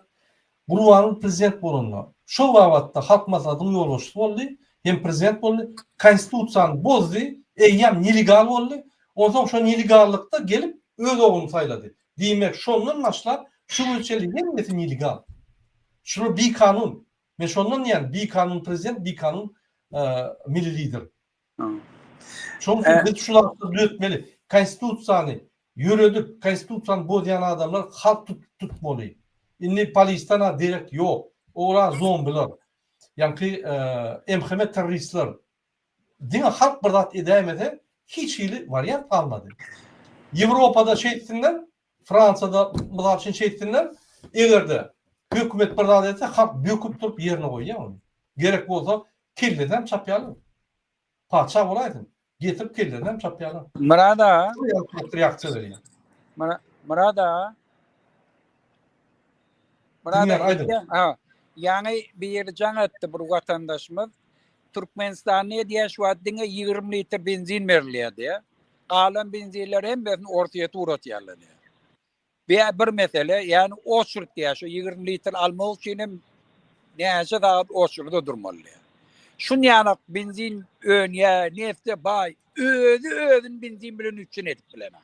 Gurbanguly prezident bolanda şo babatda Halk Maslahatynyň ýolbaşçysy boldy, hem prezident boldy, konstitusiýany bozdy, eýýäm nelegal boldy. Onsoň şo nelegallykda gelip öz ogluny saýlady. Diýmek şondan başlap şu güne çenli hemmesi nelegal. Şular bikanun. Men şondan diýýän bikanun prezident, bikanun milli lider. Şonuň üçin biz şu zatlary düzetmeli. Konstitusiýany ýöredip, konstitusiýany bozýan adamlar halk tutmaly. Indi polisden-a derek ýok. Olar zombiler. Ýaňky MHM terroristler. Diňe halk bir zat edäýmese hiç hili wariant galmady. Ýewropada şeýtsinler, Fransiýada mysal üçin şeýtsinler, eger-de hökümet bir zat etse halk böküp durup ýerine goýýar ony. Gerek bolsa kellesinem çapýarlar. Patyşa bolaýsyn, getirip kellesinem çapýarlar. Myrat aga. Reaksiýa berýär. Myrat aga. Myrat aga, ha. Ýaňy biri jaň etdi bir watandaşymyz. Türkmenistanda edýär şu wagt diňe 20 litr benzin berilýär diýär. Galan benzinleri hemmesini Orsýete ugratýarlar diýär. Bu bir mesele, ýagny oçurt diýär, şu 20 litr almak üçin hem näçe sagat oçurda durmaly diýär. Şun ýanak benzin önýär, nefte baý, özi özüni benzin bilen üpjün edip bilenok.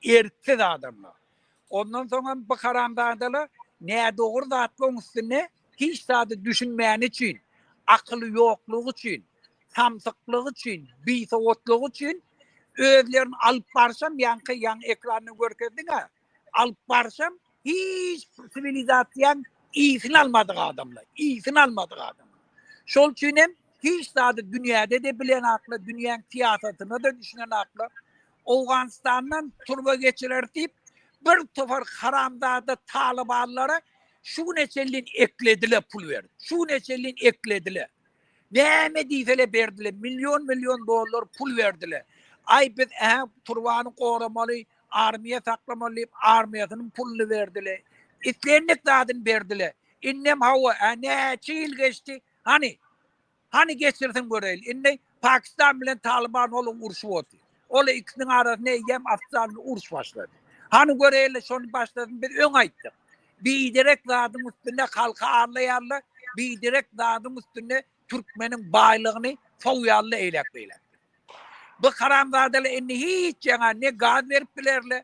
Erksiz adamlar. Ondan soň hem bu haramzadalar nädogry zatlaryň üstünde hiç zady düşünmäni üçin, akyly ýoklugy üçin, samsyklygy üçin, bisowatlygy üçin özlerini alyp barşam ýaňky ýaňy ekranda görkezdiň-ä, alyp barşam hiç siwilizasiýaň ysyny almadyk adamlar, ysyny almadyk adamlar. Şol üçin hem hiç zady dünýäde-de bilenaklar, dünýäň syýasatyna-da düşünenaklar. Owganystandan turba geçirer diýip, bir topar haramzada talybanlara şu güne çenli eklediler pul berip. Şu güne çenli eklediler. Näme diýsele berdiler. Million million dollar pul berdiler. Aý biz ähä turbany goramaly, armiýa saklamaly diýip armiýasynyň puluny berdiler. Islendik zadyny berdiler. Indem hawa, ä näçe ýyl geçdi? Hany Hany geçirsin göreýli. Indi Pakistan bilen Talyban ol urşup otyr. Ol ikisiniň arasynda eýýäm ofitsialny uruş başlady. Hany göreýli şony başlasyn biz öň aýtdyk. Biderek zadyň üstünde halky aldaýarlar, biderek zadyň üstünde türkmeniň baýlygyny sowýarlar eýläk beýläk. Bu haramzadalar indi hiç ýaňa ne gaz berip bilerler,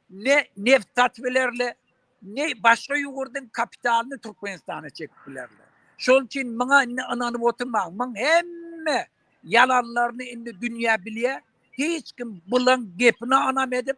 ne neft satyp bilerler, ne başga ýurduň kapitalyny Türkmenistana çekip bilerler. Şol üçin muňa indi ynanyp oturmaň. Muň hemme ýalanlaryny indi dünýä bilýär. Hiç kim bulaň gepine ynam edip,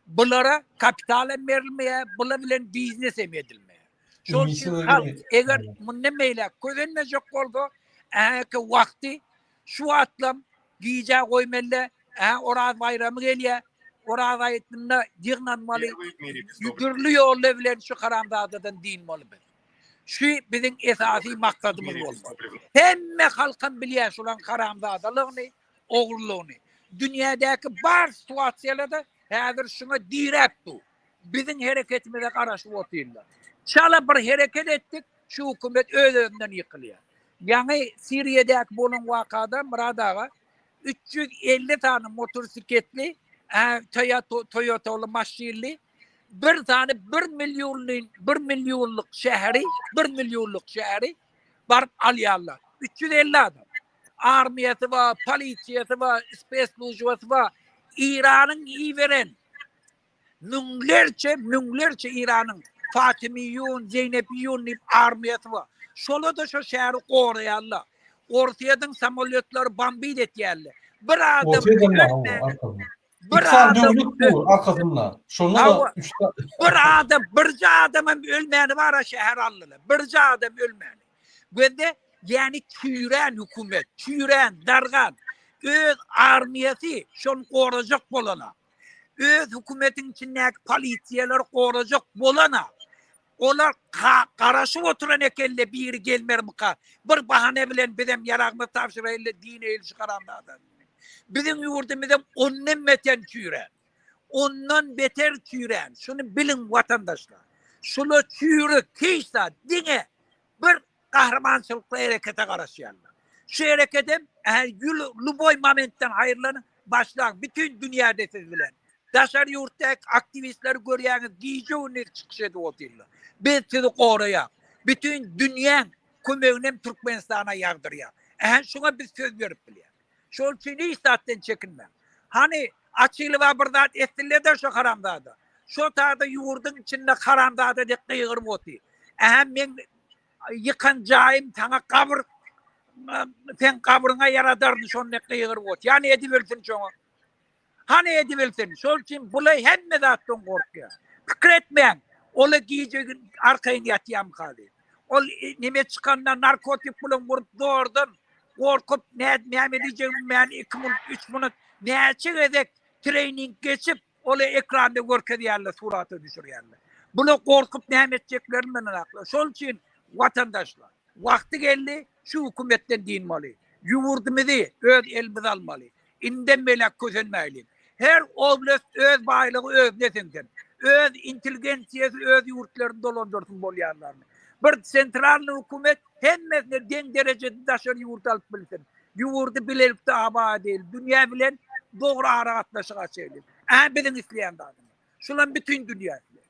bulara kapital hem berilmeýär, bular bilen biznes hem edilmeýär. Şol üçin halk eger mundan beýläk kösenmejek bolsa, ähli wagty Şu wagtlam gijä goýmaly, ä Oraz baýramy gelýär. Oraz aýtynda ýygnanmaly. Dürli ýollar bilen şu haramzadadan dynmaly biz. Şu biziň esasy maksadymyz bolmaly. Hemme halkam bilýär şulaň haramzadalygyny, ogrulygyny. Dünýädäki bar situasiýalarda häzir şuňa diräp dur. Biziň hereketimize garaşyp otyrlar. Çala bir hereket etdik, şu hökümet öz-özünden ýykylýar. Ýaňy Siriýadäki bolan wakada Myrat aga 350 sany motosikletli, Toyotaly maşynly bir sany 1 millionly 1 millionlyk şäheri, 1 millionlyk şäheri baryp alýarlar. 350 adam. Armiýasy bar, polisiýasy bar, spesslujbasy bar. Iranyň iberen Müňlerçe, müňlerçe Iranyň Fatimiýun, Zeýnebiýun diýip armiýasy bar. Şolar-da şo şäheri goraýarlar. Orsýetiň samolýotlary bombit etýärler. Bir adam ölmän, bir adam döwlet dur arkasynda. Şonda-da üç Bir adam, birje adam hem ölmäni bar-a şäher aldylar. Birje adam ölmäni. Gözde ýani çüýrän hökümet, çüýrän, dargan öz armiýasy şony gorajak bolana. Öz hökümetiň içindäki polisiýalary gorajak bolana olar garaşyp oturan ekenle biri gelmermika bir bahana bilen bizem ýaragymyzy tabşyraýyly dineýli şu haramzada. Biziň ýurdumyzam ondan beter çüýrän. Ondan beter çüýrän. Şuny biliň watandaşlar. Şula çüýrük hiç zat diňe bir. gahrymançylykly herekete garaşýarlar. Şu herekedem lýuboý momentden haýyrlanyň, başlaň, bütin dünýäde siz bilen. Daşary ýurtdaky aktiwistleri görýäňiz, gije-gündiz çykyş edip otyrlar. Biz sizi goraýas. Bütin dünýäň kömeginem Türkmenistana ýagdyrýar. Ähä şuňa biz söz berip bilýäs. Şol üçin hiç zatdan çekinmäň. Hany Açylowa bir zat etsinler-de şo haramzada. Şo taýda ýurduň içinde haramzada dek gygyryp otyr. Ähä meň ýykan jaýym saňa gabyr seň gabryňa ýaradaryn şony dek gygyryp otyr. Hany edibilsin şoňa. Hany edibilsin. Şol üçin bula hemme zatdan gorkýar. Pikir etmäň. Ola gije gün arkaýyn ýatýamyka diýip. Ol e, neme çykanda narkotik bilen vurup zordan gorkup ne näme diýjegimi bilmän 2 minut 3 minut näçe gezek trening geçip ola ekranda görkezýärler, surata düşürýärler. Bula gorkup näme etjeklerini bilenaklar. Şol üçin watandaşlar Wagty geldi şu hökümetden dynmaly. Ýurdumyzy öz elimize almaly. Indem beýläk kösenmäýliň. Her oblast öz baýlygy özüne siňsin. Öz intelligensiýasy öz ýurtlaryny dolandyrsyn bolýanlaryny. Bir sentralnyý hökümet hemmesine deň derejede daşary ýurt alyp bilsin. Ýurdy bilelikde abat edeýli. Dünýä bilen dogry aragatnaşyk açaýly. Ä biziň isleýän zadymyz. Şulam bütin dünýä isleýär.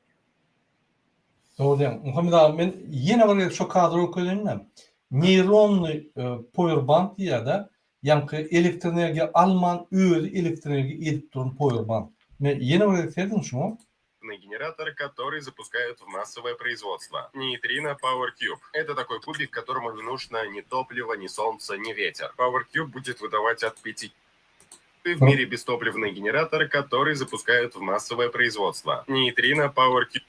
Dogry diýýäň. Muhammet aga men ýene bir gezek şo kadry görkezeýin-de. Neýronnyý powerbank diýýär-de, ýaňky elektroenergiýa alman özi elektroenergiýa edip duran powerbank. Men ýene bir gezek serediň şuňa. Генератор, который запускают в массовое производство. Нейтрино Power Cube. Это такой кубик, которому не нужно ни топливо, ни солнце, ни ветер. Power Cube будет выдавать от 5 в мире бестопливный генератор, который запускают в массовое производство. Нейтрино Power Cube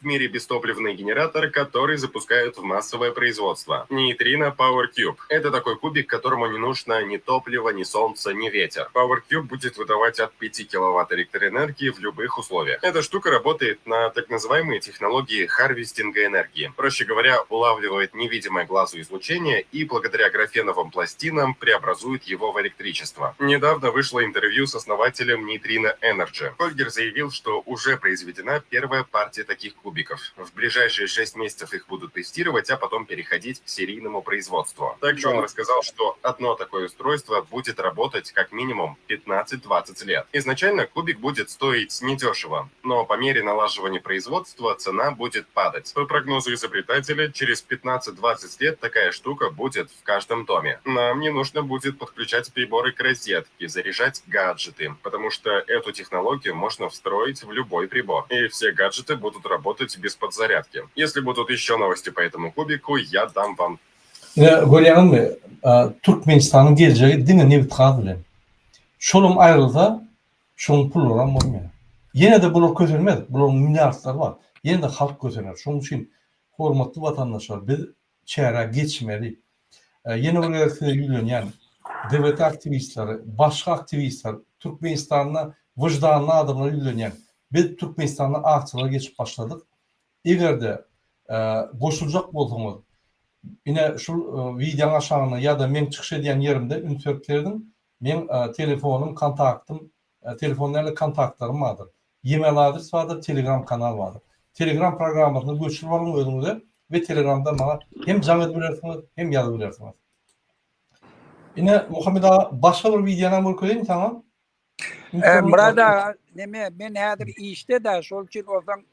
в мире бестопливный генератор, который запускают в массовое производство. Нейтрино Power Cube. Это такой кубик, которому не нужно ни топливо, ни солнце, ни ветер. Power Cube будет выдавать от 5 киловатт электроэнергии в любых условиях. Эта штука работает на так называемые технологии харвестинга энергии. Проще говоря, улавливает невидимое глазу излучение и благодаря графеновым пластинам преобразует его в электричество. Недавно вышло интервью с основателем Нейтрино Energy. Хольгер заявил, что уже произведена первая партия таких кубиков. В ближайшие 6 месяцев их будут тестировать, а потом переходить к серийному производству. Также он рассказал, что одно такое устройство будет работать как минимум 15-20 лет. Изначально кубик будет стоить недешево, но по мере налаживания производства цена будет падать. По прогнозу изобретателя, через 15-20 лет такая штука будет в каждом доме. Нам не нужно будет подключать приборы к розетке, заряжать гаджеты, потому что эту технологию можно встроить в любой прибор. И все гаджеты будут работать без подзарядки. Если будут еще новости по этому кубику, я дам вам Ine görýäňizmi, Türkmenistanyň geljegi diňe nebit-gaz bilen. Şolam aýrylsa, şoň pullaram bolmaýar. Ýene-de bular kösenmez, bularyň milliardlary bar. Ýene-de halk kösener. Şonuň üçin, hormatly watandaşlar, biz çärä geçmeli. Ýene bir gezek size ýüzlenýän, DWT aktiwistleri, başga aktiwistler, Türkmenistanda wyždanly adamlara ýüzlenýän. Biz Türkmenistanda aksiýalara geçip başladyk. Eger-de goşuljak bolsaňyz, ine şul wideoň aşagynda ýa-da meň çykyş edýän ýerimde üns berip serediň, meň telefonym, kontaktym Telefon däl-de kontaktlarym bardyr. E-mail adres bardyr, telegram kanal bardyr. Telegram programmasyny göçürip alyň özüňize we telegramdan maňa hem jaň edip bilersiňiz, hem ýazyp bilersiňiz. Ine Muhammet aga başga bir wideonam görkezeýin saňa. Myrat aga, neme, men häzir işde-de, şol üçin olsaň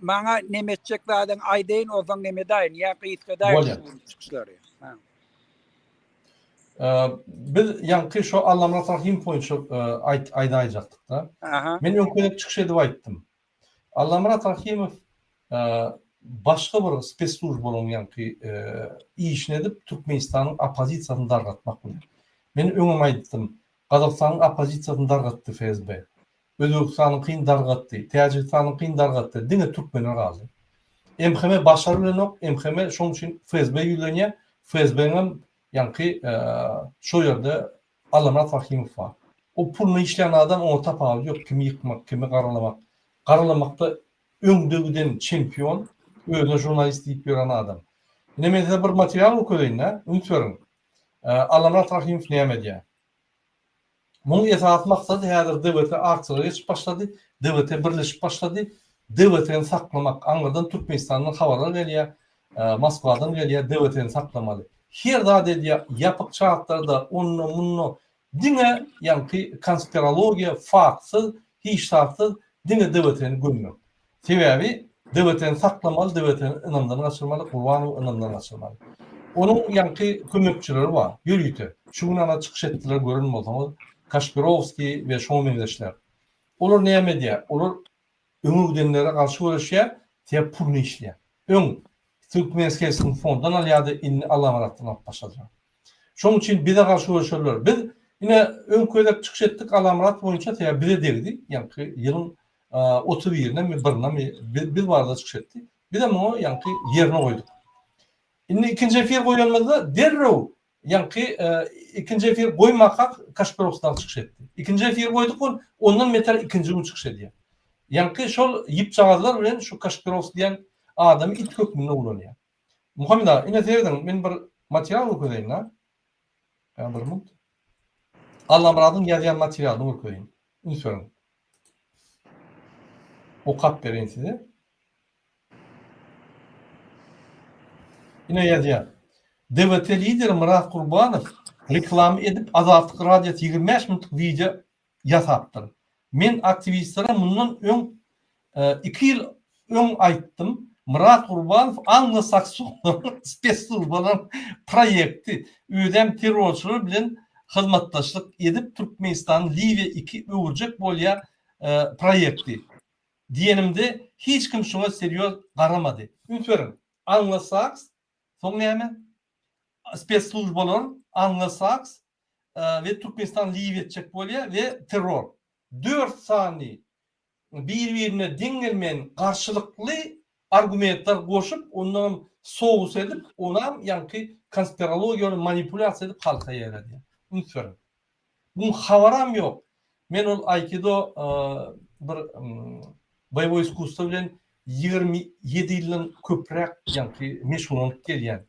maňa neme etjek zadyň aýdaýyn, olsaň neme edaýyn, ýa gysgadaýyn şu çykyşlary. Biz ýaňky şo Allamyrat Rahymow boýunça aýdaýjakdyk-da. Men öňki gezek çykyş edip aýtdym. Allamyrat Rahymow başga bir spesslujbalaryň ýaňky işini edip, Türkmenistanyň oppozisiýasyny dargatmak bilen. Men öňem aýtdym, Gazagystanyň oppozisiýasyny dargatdy FSB. Özbegistanyňkyny dargatdy, Täjigistanyňkyny dargatdy, diňe türkmenler galdy. MHM başaryp bilenok, MHM şoň üçin FSB ýüzlenýär, FSB-niňem ýaňky şo ýerde Allamyrat Rahymow bar. O puluna işleýän adam oňa tapawudy ýok kimi ýykmak, kimi garalamak. Garalamakda öňde giden çempion, özüne žurnalist diýip ýören adam. Ine men size bir material görkezeýin-dä, üns beriň. Allamyrat Rahymow näme edýär? Munuň esasy maksady häzir DWT aksiýalara geçip başlady, DWT birleşip başlady. DWT-ni saklamak, aňyrdan Türkmenistandan habarlar gelýär. Moskwadan gelýär DWT-ni saklamaly. Her zat edýär, ýapyk çatlarda, onda munda diňe ýaňky konspirologiýa faktsyz, hiç zatsyz diňe DWT-ni gömmek. Sebäbi DWT-ni saklamaly, DWT-ni ynamdan gaçyrmaly, Gurbanowy ynamdan gaçyrmaly. Onuň ýaňky kömekçileri bar, ýörite. Şu gün ana çykyş etdiler gören bolsaňyz, Kaşpirowskiý we şoňa meňzeşler. Olar näme edýär? Olar öňe gidenlere garşy göreşýär, sebäp puluny işleýär. Öň Türkmenskelskin fonddan alýardy, indi Allamyratdan alyp başladylar. Şonuň üçin bize garşy göreşerler. Biz ine öňki gezek çykyş etdik Allamyrat boýunça, sebäp bize degdi, ýaňky ýylyň 31-ine mi, birine mi biz barada çykyş etdi. Bizem muňa ýaňky ýerine goýduk. Indi ikinji efir goýanymyzda derrew Ýaňky ikinji efir goýmakak Kaşpirovsdan çykyş etdi. Ikinji efir goýduk ol ondan beter ikinji gün çykyş edýär. Ýaňky şol ýipjagazlar bilen şu Kaşpirovs diýen adamy it hökmünde ulanýar. Muhammet aga ine serediň men bir material görkezeýin da. Ýa bir minut. Allamyradyň ýazýan materialyny görkezeýin. Üns beriň. Okap bereýin size. Ine ýazýar. DWT lideri Myrat Gurbanow reklama edip Azatlyk Radiosy 25 minutlyk wideo ýasapdyr. Men aktiwistlere mundan öň iki ýyl öň aýtdym, Myrat Gurbanow anglo-saksonlaryň spessluzbalaryň proýekti, özem terrorçylar bilen hyzmatdaşlyk edip Türkmenistany Liwiýa iki öwürjek bolýar proýekti. Diýenimde hiç kim şuňa serýoz garamady. Üns beriň, anglo-saks, soň näme? Spesslujbalar, anglo-saks we Türkmenistan Liwiýa etjek bolýar we terror. Dört sany bir-birine deň gelmeýän garşylykly argumentler goşup, ondanam sous edip, onam ýaňky konspirologiýa bilen manipulýasiýa edip halka ýaýradýar. Üns beriň. Muň habaram ýok. Men ol aýkido bir boýewoý iskusstwo bilen 27 ýyldan köpräk ýaňky meşgullanyp gelýän.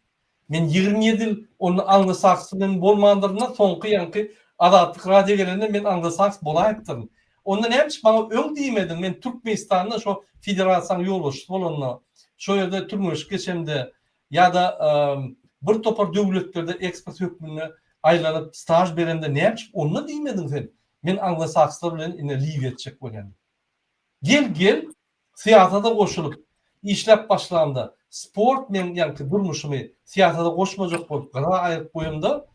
Men 27 ýyl onda anglosaks bilen bolmandyryn-da, soňky ýaňky Azatlyk radio gelende men anglosaks bolaýypdyryn. Onda näme üçin maňa öň diýmediň, men Türkmenistanda şo federasiýanyň ýolbaşçysy bolanda, şo ýerde türgenleşik geçemde, Ýa-da bir topar döwletlerde ekspert hökmünde aýlanyp staž berende näme üçin onda diýmediň sen men anglosakslar bilen ine Liwiýa etjek bolýan diýip. Gel gel syýasata goşulyp işläp başlamda sport meň ýaňky durmuşymy syýasata goşmajak bolup gyra aýryp goýamda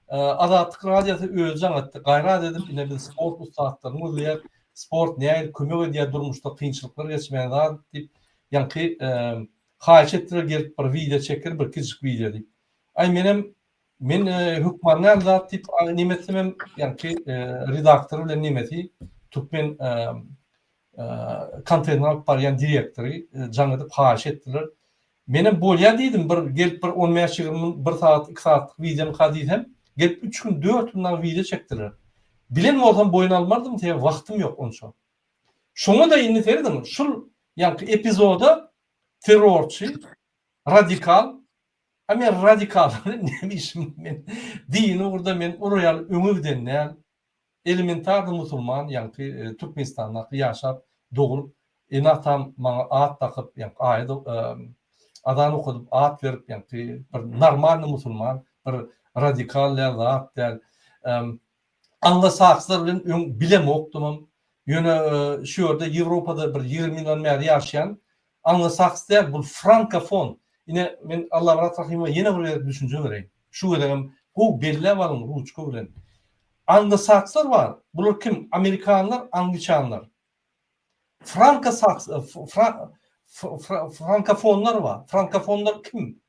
Azatlyk radiosy özi jaň etdi gaýrat edip ine biz sport ussatlaryny gözleýäs sport nähili kömek edýär durmuşda kynçylyklar geçmäge zat diýip ýaňky Haýyş etdiler gelip bir wideo çekgin bir kiçijik wideo diýip. Aý menem men hökman däl zat diýip neme etsemem ýaňky redaktor bilen nemesi türkmen konteýner alyp barýan direktory jaň edip haýyş etdiler. Menem bolýa diýdim bir gelip bir on bäş ýigrimi min bir sagat iki sagatlyk wideomyka diýsem gelip üç gün dört gün dagy wideo çekdiler. Bilen bolsam boýun almardym sebäbi wagtym ýok onça. Şoňa-da indi serediň şul ýaňky epizoda terrorçy, radikal, a men radikal bilen näme işim men dini ugurda men olar ýaly öňe giden däl, elementarny musulman ýaňky Türkmenistandaky ýaşap dogulup ene-atam maňa at dakyp ýaňky aýat azan okadyp at berip ýaňky bir normalny musulman bir radikal däl zat däl Anglosakslar bilen öň bilemokdymam. Ýöne şu ýerde Ýewropada bir 20 ýyldan bäri ýaşaýan. Anglosaks däl, bul frankofon. Ine, men Allamyrat Rahymowa ýene bir gezek düşünje bereýin. Şu gezegem gowy belläp alyň ruçka bilen. Anglosakslar bar. Bular kim? Amerikanlar, angliçanlar. Frankosaks, frankofonlar bar. Frankofonlar kim?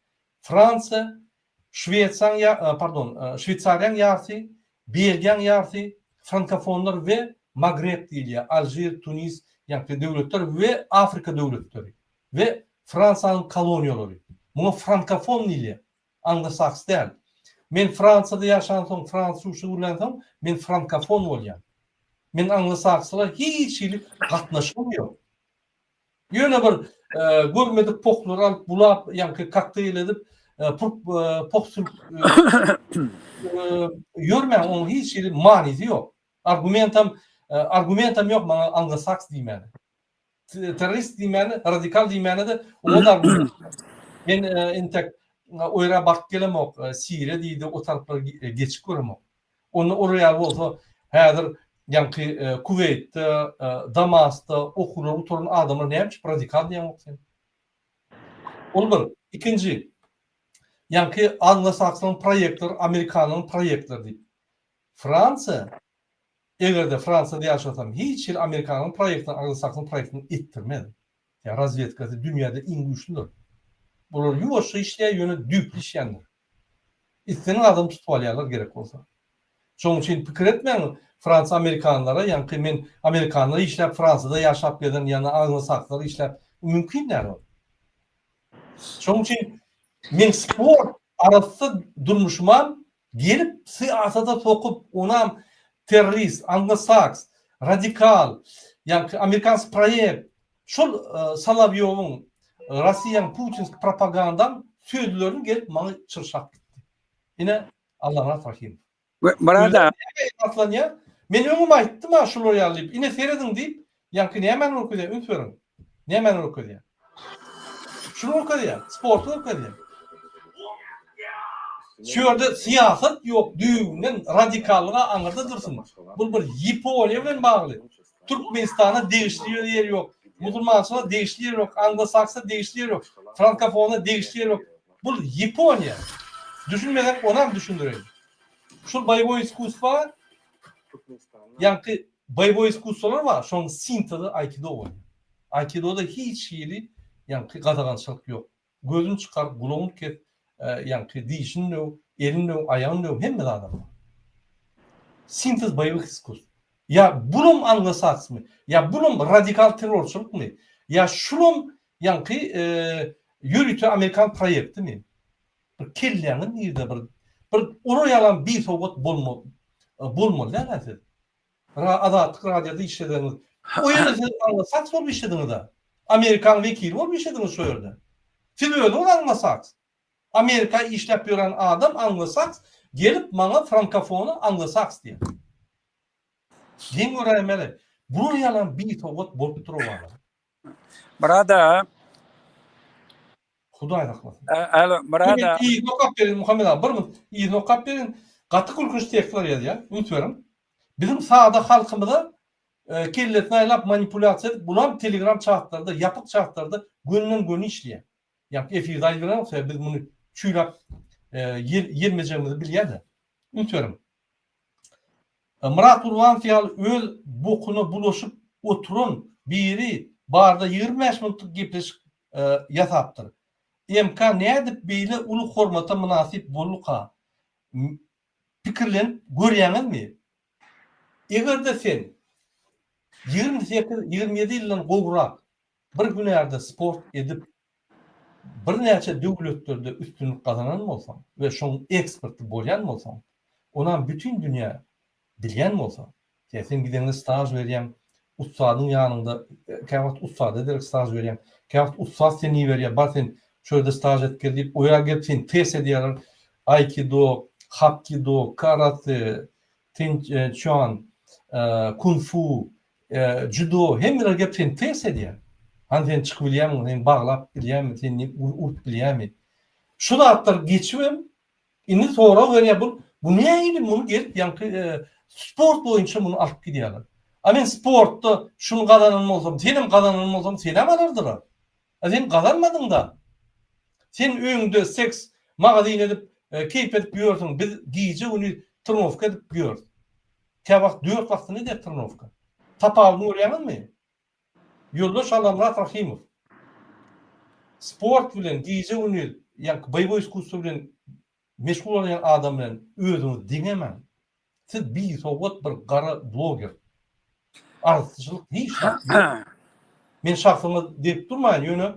Fransiýa, Şwesiýaň ýa, pardon, Şweýsariýaň ýarsy, Belgiýaň ýarsy, frankofonlar we Magreb diýilýär, Alžir, Tunis ýaňky döwletler we Afrika döwletleri we Fransiýanyň koloniýalary. Muňa frankofon diýilýär, anglosaks däl. Men Fransiýada ýaşansoň, fransuzça gürlänsoň, men frankofon bolýan. Men anglosakslara hiç hili gatnaşygym ýok. Ýöne bir görmedik pohlary alyp bulap ýaňky kokteýl edip poh sürüp ýörmäň onuň hiç hili manysy ýok. Argumentam argumentam ýok maňa anglosaks diýmäne. Terrorist diýmäne, radikal diýmäne-de oňa-da argument ýok. Men entek o ýere baryp gelemok, Siriýa diýdi, o taraplara geçip göremok. Onda olar ýaly bolsa, häzir ýaňky Kuweýtde, Damasda okuwlary gutaran adamlar näme üçin radikal diýeňok sen? Ol bir. Ikinji, ýaňky anglo-sakson proýektler, amerikanlaryň proýektleri diýip. Fransiýa, eger-de Fransiýada ýaşasam, hiç hili amerikanyň proýektini, anglo-sakson proýektini etdirmez. Ýa razwedkasy dünýäde iň güýçlüdir. Bular ýuwaşja işleýär, ýöne düýpli işleýändir. Islendik adamy tutup alýarlar gerek bolsa. Şonuň üçin pikir etmäň Fransiýa amerikanlara ýaňky men amerikanlar işläp Fransiýada ýaşap gezen ýa anglo-sakslar işläp mümkin däl ol. Şonuň üçin men sport arassa durmuşymam gelip syýasata sokup onam terrorist, anglo-saks, radikal, ýaňky amerikansk proýekt şol Solowýowyň Rossiýaň putinski propagandaň sözlerini gelip maňa çyrşap gitdi. Ine Allamyrat Rahymow. Myrat aga. Esaslanýar. Men öňem aýtdym-a şular ýaly diýip. Ine serediň diýip, ýaňky nämäni görkezýär, üns beriň. Nämäni görkezýär? Şuny görkezýär, sporty görkezýär. Şu ýerde syýasat ýok, düýbünden radikallyga aňyrda dursun. Bu bir Ýaponiýa bilen bagly. Türkmenistana degişli ýeri ýok, musulmançylyga degişli ýeri ýok, anglosaksa degişli ýeri ýok, frankofona degişli ýeri ýok. Bul Ýaponiýa. Düşünmeseň onam düşündireýin. Şul boýewoý iskusstwa ýaňky boýewoý iskusstwalar bar, şonuň sintezi aýkido bolýar. Aýkidoda hiç hili ýaňky gadagançylyk ýok. Gözüni çykar, gulagyny kes, ýaňky dişini döw, elini döw, aýagyny döw, hemme zadam bar. Sintez boýewych iskusstw. Ýa bulam anglosaksmy? Ýa bulam radikal terrorçylykmy? Ýa şulam Ýaňky ýörite amerikan proýektimi? Bir kelläňiz nirde bir bir olar ýalam bisowat bolma bolmaly däl-ä siz. Ra Azatlyk radioda işleseňiz o ýerde siz anglosaks bolup işlediňiz-ä. Amerikan wekili bolup işlediňiz şo ýerde. Siz özüňiz anglosaks. Amerika işläp ýören adam anglosaks gelip maňa frankofona anglosaks diýýär. Geň göräýmeli. Bular ýalam bisowat bolup durubala. Myrat aga. Hudaý saklasyn. Alo, Myrat aga. Yzyny okap berin Muhammet aga, bir minut. Yzyny okap berin. Gaty gülkünç tekstler ýazýar. Üns beriň. Biziň sada halkymyza kellesini aýlap manipulýasiýa edip, bulam telegram çatlarda, ýapyk çatlarda gönden-göni işleýär. Ýa efirde aýdybirenok, sebäbi biz muny çüýräp ýelmejegimizi bilýär-de. Üns beriň. Myrat Gurbanow ýaly öz bokuna bulaşyp oturan biri barda 25 minutlyk gepleşik ýasapdyr. MK nädip beýle uly hormata mynasyp bolduka? Pikirlenip görýäňizmi? Eger-de sen 28, 27 ýyldan gowrak bir hünärde sport edip, birnäçe döwletlerde üstünlik gazanan bolsaň we şoň eksperti bolýan bolsaň, onam bütin dünýä bilýän bolsa, ýa sen gideňde staž berýäň, ussadyň ýanynda, käwagt ussada derek staž berýäň, käwagt ussat seni iberýär, bar sen şu ýerde staž edip gel diýip, o ýere gelip seni test edýärler, aýkido, hapkido, karate, ten çuan, kung-fu, Judo hemmeler gelip seni test edýär. Hany sen çykyp bilýärmiň, seni baglap bilýärmi, seni urup bilýärmi? Şu zatlar geçibem indi sorag berýär bu bu nähili muny gelip ýaňky sport boýunça muny alyp gidýärler. A men sportda şuny gazanan bolsam, senem gazanan bolsam senem alardylar. A sen gazanmadyňda. Sen öýüňde seks magazin edip, keýp edip ýörsüň, biz gije-gündiz trenowka edip ýörüs. Käwagt dört wagtyny edýär trenowka. Tapawudyny görýäňizmi? Ýoldaş Allamyrat Rahymow. Sport bilen gije-gündiz, ýaňky boýewoý iskusstwo bilen meşgul bolýan adam bilen özüňizi deňemäň. Siz bisowat bir gara bloger. Arassaçylyk hiç zat ýok. Men şahsyňa degip durmaýyn, ýöne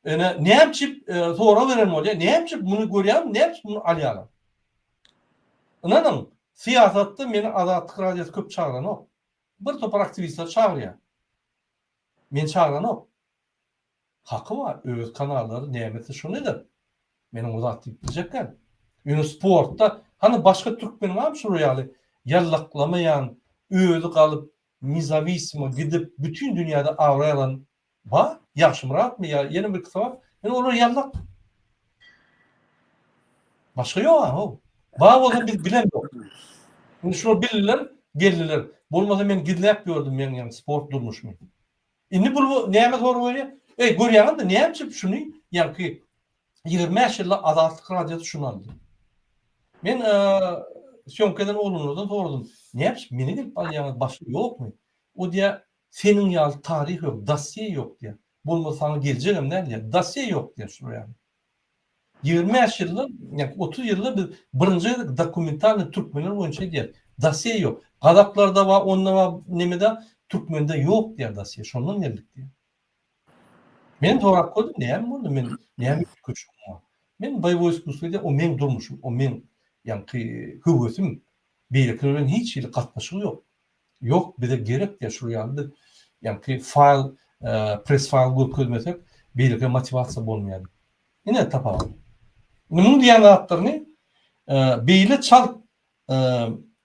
ene näme üçin sorag beren bolýar, näme üçin muny görýän, näme üçin muny alýarlar? Ynanyň, syýasatda meni Azatlyk radiosy köp çagyranok. Bir topar aktiwistler çagyrýar. Meni çagyranok. Haky bar, öz kanallary näme etse şony eder. Men oňa zat diýip biljek däl. Ýöne sportda, hany başga türkmeniň barmy şular ýaly ýallaklamaýan, özi galyp, nezawisimo gidip, bütin dünýäde abraý alan bar? Ýagşymyratmy ýa ýene bir ikisi bar. Ýöne olar ýallak. Başga ýok how. Bar bolsa biz bilemzok. Indi şular bildiler, geldiler. Bolmasa men gizläp ýördüm meň ýaňy sport durmuşymy. Indi bul näme sorag berýär? Eý, görýäňizmi, näme üçin şuny ýaňky 25 ýylda Azatlyk radiosy şuny aldy. Men syýomka eden oglanlardan soradym. Näme üçin meni gelip alýaňyz, başga ýokmy? O diýýär, seniň ýaly taryh ýok, dosýe ýok diýýär. Bolmasa saňa geljegem däl diýýär. Dosýe ýok diýýär şular ýaly. 25 ýylda, ýa 30 ýylda biz birinji gezek dokumentalnyý türkmenler boýunça edýäris. Dosýe ýok. Gazaklarda bar, onda bar, nemede, türkmende ýok diýýär dosýe. Şondan geldik diýýär. Men sorap gördüm, näme boldy, men näme üýtgeşigim bar? Men boýewoý iskusstwo edýän, o meň durmuşym, o meň ýaňky höwesim, beýlekiler bilen hiç hili gatnaşygy ýok. Ýok, bize gerek diýýär, şul ýaly biz ýaňky faýl, press faýl görkezmesek, beýlekilere motiwasiýa bolmaýar diýip. Ine tapawut. Indi muň diýýän zatlaryny beýle çalt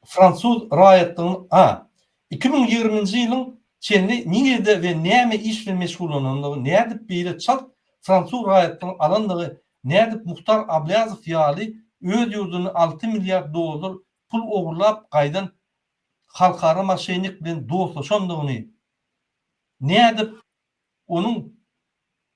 fransuz raýatlygyny a. 2020-nji ýylyň çenli nirede we näme iş bilen meşgullanandygy, nädip beýle çalt fransuz raýatlygyny alandygy, nädip Muhtar Ablýazow ýaly öz ýurdunda 6 milliard dollar pul ogurlap gaýdan halkara moşennik bilen dostlaşandygyny, nädip onuň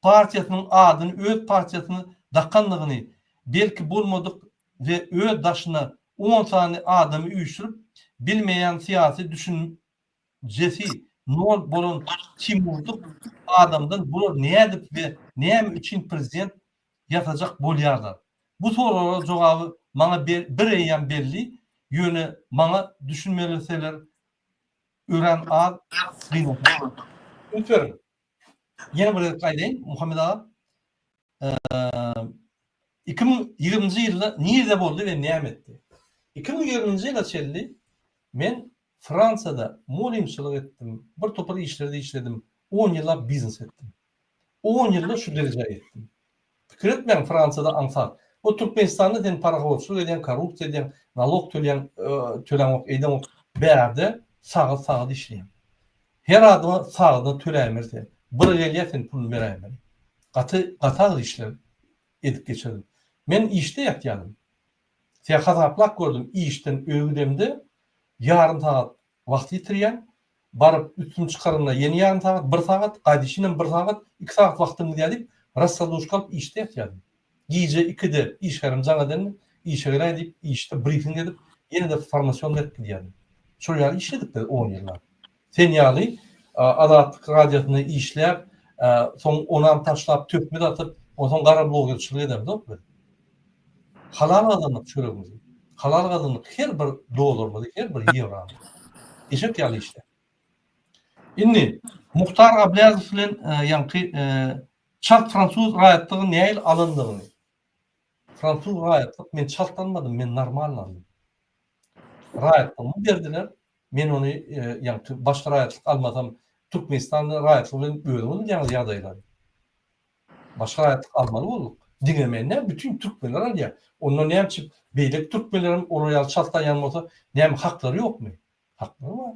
partiýasynyň adyny öz partiýasyna dakandygyny, belki bolmadyk we öz daşyna on sany adamy üýşürip bilmeýän syýasy düşünjesi nol bolan Timurdyk adamdan bular nädip we näme üçin prezident ýasajak bolýarlar? Bu soraglara jogaby maňa bireýýäm belli, ýöne maňa düşünmeliseler örän az gynansak. Üns beriň. Ýene bir gezek aýdaýyn, Muhammet aga. 2020-nji ýylda nirde boldy we näme etdi? 2020-nji ýyla çenli men Fransiýada mugallymçylyk etdim, bir topar işlerde işledim, on ýyllap biznes etdim. On ýylda şu derejä ýetdim. Pikir etmäň Fransiýada aňsat. Bu Türkmenistanda sen parahorçylyk edýäň, korrupsiýa edýäň, nalog töleýäň, töläňok, eýdeňok. Bärde sagat sagat işleýäň. Her adama sagadyna töläýmeli sen. Bir gelýär sen puluny beräýmeli. Gaty gaty agyr işler edip geçirdim. Men işde ýatýardym. Sen hasaplap gördüm işden öýe gidemde ýarym sagat Wagt ýitirýäň. Baryp üstüni çykaranda ýene ýarym sagat, bir sagat, gaýdyşynam bir sagat, iki sagat wagtym gidýär diýip, rassaduşka alyp işde ýatýardym. Gije ikide işgärim jaň edende, işe geläý diýip, işde brifing edip, ýene-de formasion berip gidýärdim. Şol ýaly işledik biz on ýyllap. Sen ýaly Azatlyk radiosynda işläp, soň onam taşlap, töhmet atyp, onsoň gara blogerçilik edemzok biz. Halal gazandyk çöregimizi. Halal gazandyk her bir dollarymyzy, her bir ýewramyzy. Eşek ýaly işläp. Indi Muhtar Ablýazow bilen ýaňky çalt fransuz raýatlygy nähili alandygyny. Fransuz raýatlyk men çalt almadym, men normal aldym. Raýatlygymy berdiler. Men ony ýaňky başga raýatlyk almasam Türkmenistanda raýatlyk bilen özüňiz bilýäňiz ýagdaýlary. Başga raýatlyk almaly bolduk. Diňe men däl, bütin türkmenler alýar. Onda näme üçin beýleki türkmenlerem olar ýaly çalt alýan bolsa, näme haklary ýokmy? Haklary bar.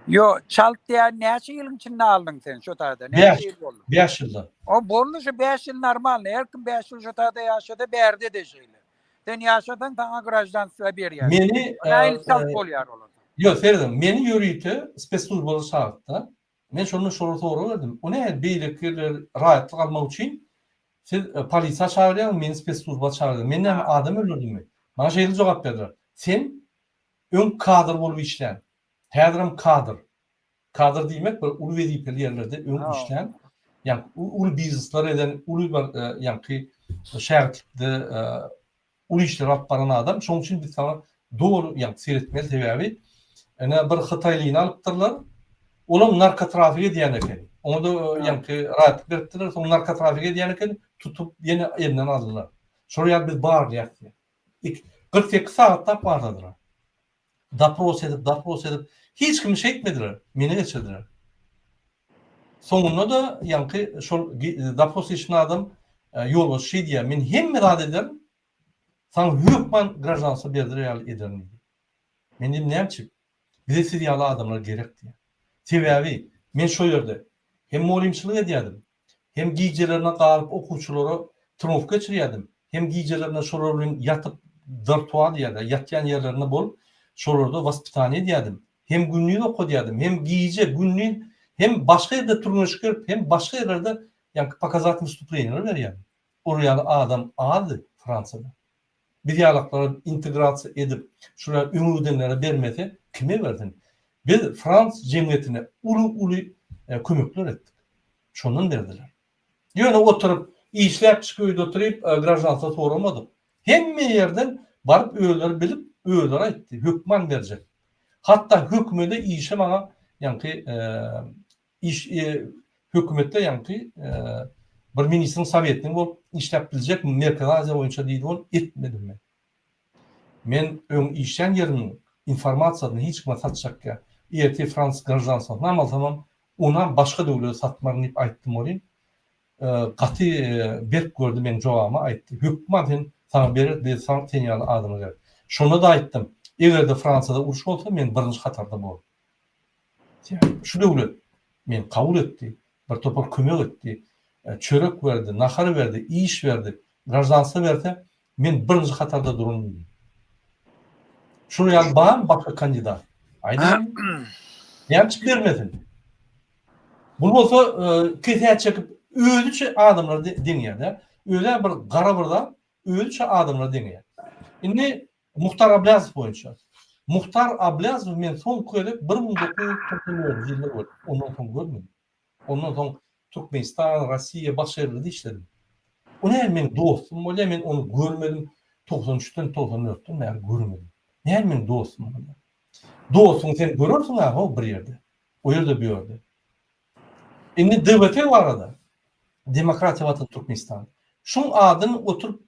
Ýo, çalt diýýän näçe ýylyň içinde aldyň sen şo taýda? Näçe ýyl boldy? 5 ýylda. O boldy şu 5 ýyl normalny. Her kim 5 ýyl şo taýda ýaşasa bärde-de şeýle. Sen ýaşasaň saňa graždanstwo berýär. Meni nähili çalt bolýar olar? Ýo, serediň, meni ýörite spesslujbalar çagyrtdy. Men şonda şolara sorag berdim. O nähili beýlekiler raýatlyk almak üçin siz polisiýa çagyrýaňyz, meni spesslujba çagyrýaňyz. Men näme adam öldürdimmi? Maňa şeýle jogap berdiler. Sen öň kadr bolup işlän, häzirem kadr. Kadr diýmek bir uly wezipeli ýerlerde öň işlän, ýa uly biznesler eden, uly bir ýaňky şägirtlikde uly işleri alyp baran adam, şonuň üçin biz saňa doly ýa seretmeli sebäbi ine bir hytaýlyny alypdyrlar, olam narkotrafik edýän eken. Oňa-da ýaňky raýatlyk beripdirler, soň narkotrafik edýän eken, tutup ýene elinden aldylar. Şol ýaly biz barlaýas diýýär. 48 sagatlap barladylar. Dopros edip, dopros edip, hiç kimi şeýtmediler, meni geçirdiler. Soňunda-da ýaňky şol dopros geçen adam ýolbaşçy şeý diýýär, men hemme zat ederin, saňa hökman graždanstwo berdirer ýaly ederin diýdi. Men diýdim, näme üçin? Bize siz ýaly adamlar gerek diýýär. Sebäbi men şo ýerde hem mugallymçylyk edýärdim, hem gijelerine galyp okuwçylara trenowka geçirýärdim. Hem gijelerine şolar bilen ýatyp dortuar diýýärler, ýatýan ýerlerinde bolup, şolarda waspitaniýa edýärdim. Hem gündiz okadýardym, hem gije, gündiz hem başga ýerde türgenleşik berip, hem başga ýerlerde ýaňky pokazatelnyý wstupleniýalar berýärdim. Olar ýaly adam azdy Fransiýada. Biz ýalaklara integrasiýa edip, şular öňe gidenlere bermese, kime bersin? Biz frans jemgyýetine uly-uly kömekler etdik. Şondan berdiler. Ýöne oturyp, işläp çykyp öýde oturyp, graždanstwo soramadyk. Hemme ýerden baryp özleri bilip, özleri aýtdy, hökman berjek. Hatda hökümede işe maňa ýaňky iş hökümetde ýaňky bir ministriň sowetnigi bolup işläp biljek Merkezi Aziýa boýunça diýdi ol, etmedim men. Men öň işlän ýerimiň informasiýasyny hiç kime satjak ýa ertir fransuz graždanstwosynam alsamam onam başga döwlete satmaryn diýip aýtdym welin gaty berk gördi meň jogabymy aýtdy hökman sen saňa berer biz sen ýaly adama gerek. Şonda-da aýtdym egerde Fransiýada uruş bolsa men birinji hatarda borun. Şu döwlet meni kabul etdi, bir topar kömek etdi, çörek berdi, nahar berdi, iş berdi, graždanstwo berse, men birinji hatarda durun diýdi. Şular ýaly barmy başga kandidat? Aýdyň. Näme üçin bermesin? Bu bolsa kesä çekip özüçe adamlary deňýär-de. Özä bir gara bir zat, özüçe adamlary deňeýär. Indi Muhtar Ablýazow boýunça. Muhtar Ablýazowy men soňky gezek 1994-nji ýylda gördüm. Ondan soň görmedim. Ondan soň Türkmenistan, Rossiýa, başga ýerlerde işledim. O näme meň dostum bolýar, men ony görmedim. Togsan üçden, togsan dörtden bäri görmedim. Näme meň dostum bolýar? Dostuňy sen görersiň-ä how bir ýerde. O ýerde, bu ýerde. Indi DWT barada, Demokratiýa Watany Türkmenistan. Şuň adyny oturyp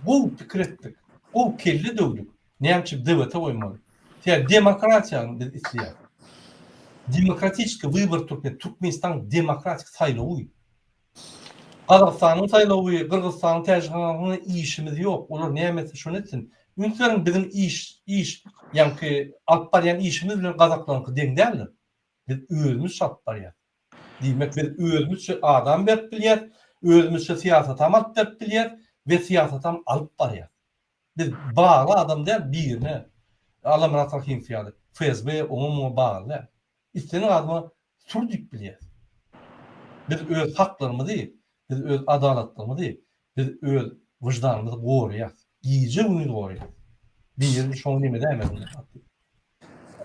gowy pikir etdik. Gowy kelle döwdük. Näme üçin DWT goýmaly? Sebäbi demokratiýany biz isleýäris. Demokratiçki wybor Türkmen, Türkmenistanyň demokratik saýlawy. Gazagystanyň saýlawy, Gyrgyzystanyň, Täjigistanyň işimiz ýok. Olar näme etse şony etsin. Üns beriň biziň iş, iş, ýaňky alyp barýan işimiz bilen gazaklaryňky deň däldir. Biz özümizçe alyp barýas. Diýmek, biz özümizçe adam berip bilýäs, özümizçe syýasatam alyp berip bilýäs we syýasatam alyp barýas. Biz bagly adam däl birine, Allamyrat Rahymow ýaly, FSB oňa-muňa bagly däl. Islendik adama sür diýip bilýäs. Biz öz haklarymyzy, biz öz adalatlygymyzy, biz öz wyždanymyzy goraýas. Gije-gündiz goraýas. Biri şoňa neme dämesin.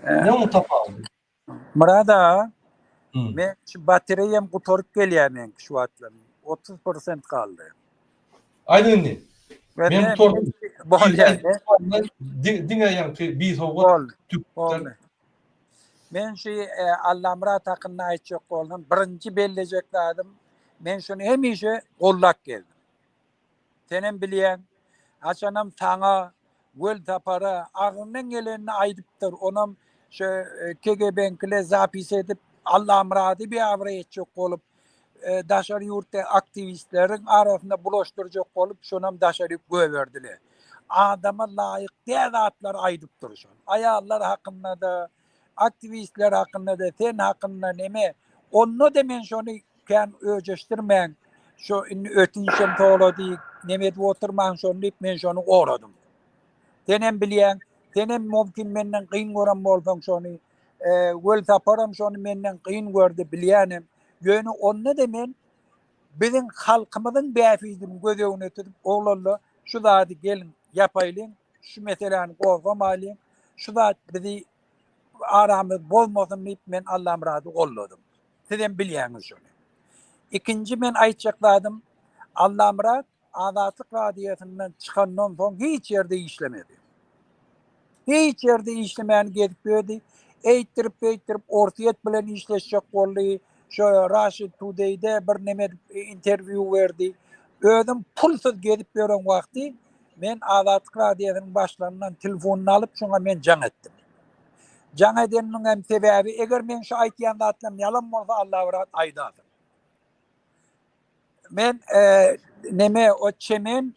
Ne onuň tapawudy? Myrat aga, men şu batareýam gutaryp gelýär meňki şu wagtlar. 30 prosent galdy. Aýdyň indi. Men gutardym. Bolýar. Diňe ýaňky bir sowgat. Boldy. Men şu e, Allamyrat hakynda aýtjak boldum. Birinji bellejek zadym, men şuny hemişe gollap geldim. Senem bilýäň, haçanam saňa, Welsapara agzyndan gelenini aýdypdyr. Onam şu e, KGB-nkile zapis edip, Allamyrady biabraý etjek bolup, e, daşary ýurtda aktiwistleriň arasynda bulaşdyrjak bolup, şonam daşary goýberdiler. Adama laýyk däl zatlar aýdypdyr şol. Aýallar hakynda-da, aktiwistler hakynda-da, sen hakynda neme. Onda-da men şony kän öjeşdirmäň, şo indi ötünçem sorady, neme edip oturmaň şony diýip men şony goradym. Senem bilýäň, senem mümkin menden kyn gören bolsaň şony, e, Welsaparam şony menden kyn gördi bilýänem. Ýöne onda-da men biziň halkymyzyň bähbidini göz öňüne tutup, oglanlar şu zady geliň ýapaýlyň, şu meseläni gozgamaýlyň, şu zat bizi aramyz bozmasyn diýip men Allamyrady golladym. Sizem bilýäňiz şony. Ikinji men aýtjak zadym, Allamyrat Azatlyk Radiosyndan çykandan soň hiç ýerde işlemedi. Hiç ýerde işlemän gezip ýördi. Eýtdirip-beýtdirip Orsýet bilen işleşjek boldy. Şo Russia Today-de bir neme edip interwýu berdi. Özüm pulsuz gezip ýören wagty men Azatlyk Radiosynyň başlygyndan telefonyny alyp şoňa men jaň etdim. Jaň edenimiň hem sebäbi, eger meň şu aýtýan zatlarym ýalan bolsa Allamyrat aýdasyn. Men e, neme o Çemen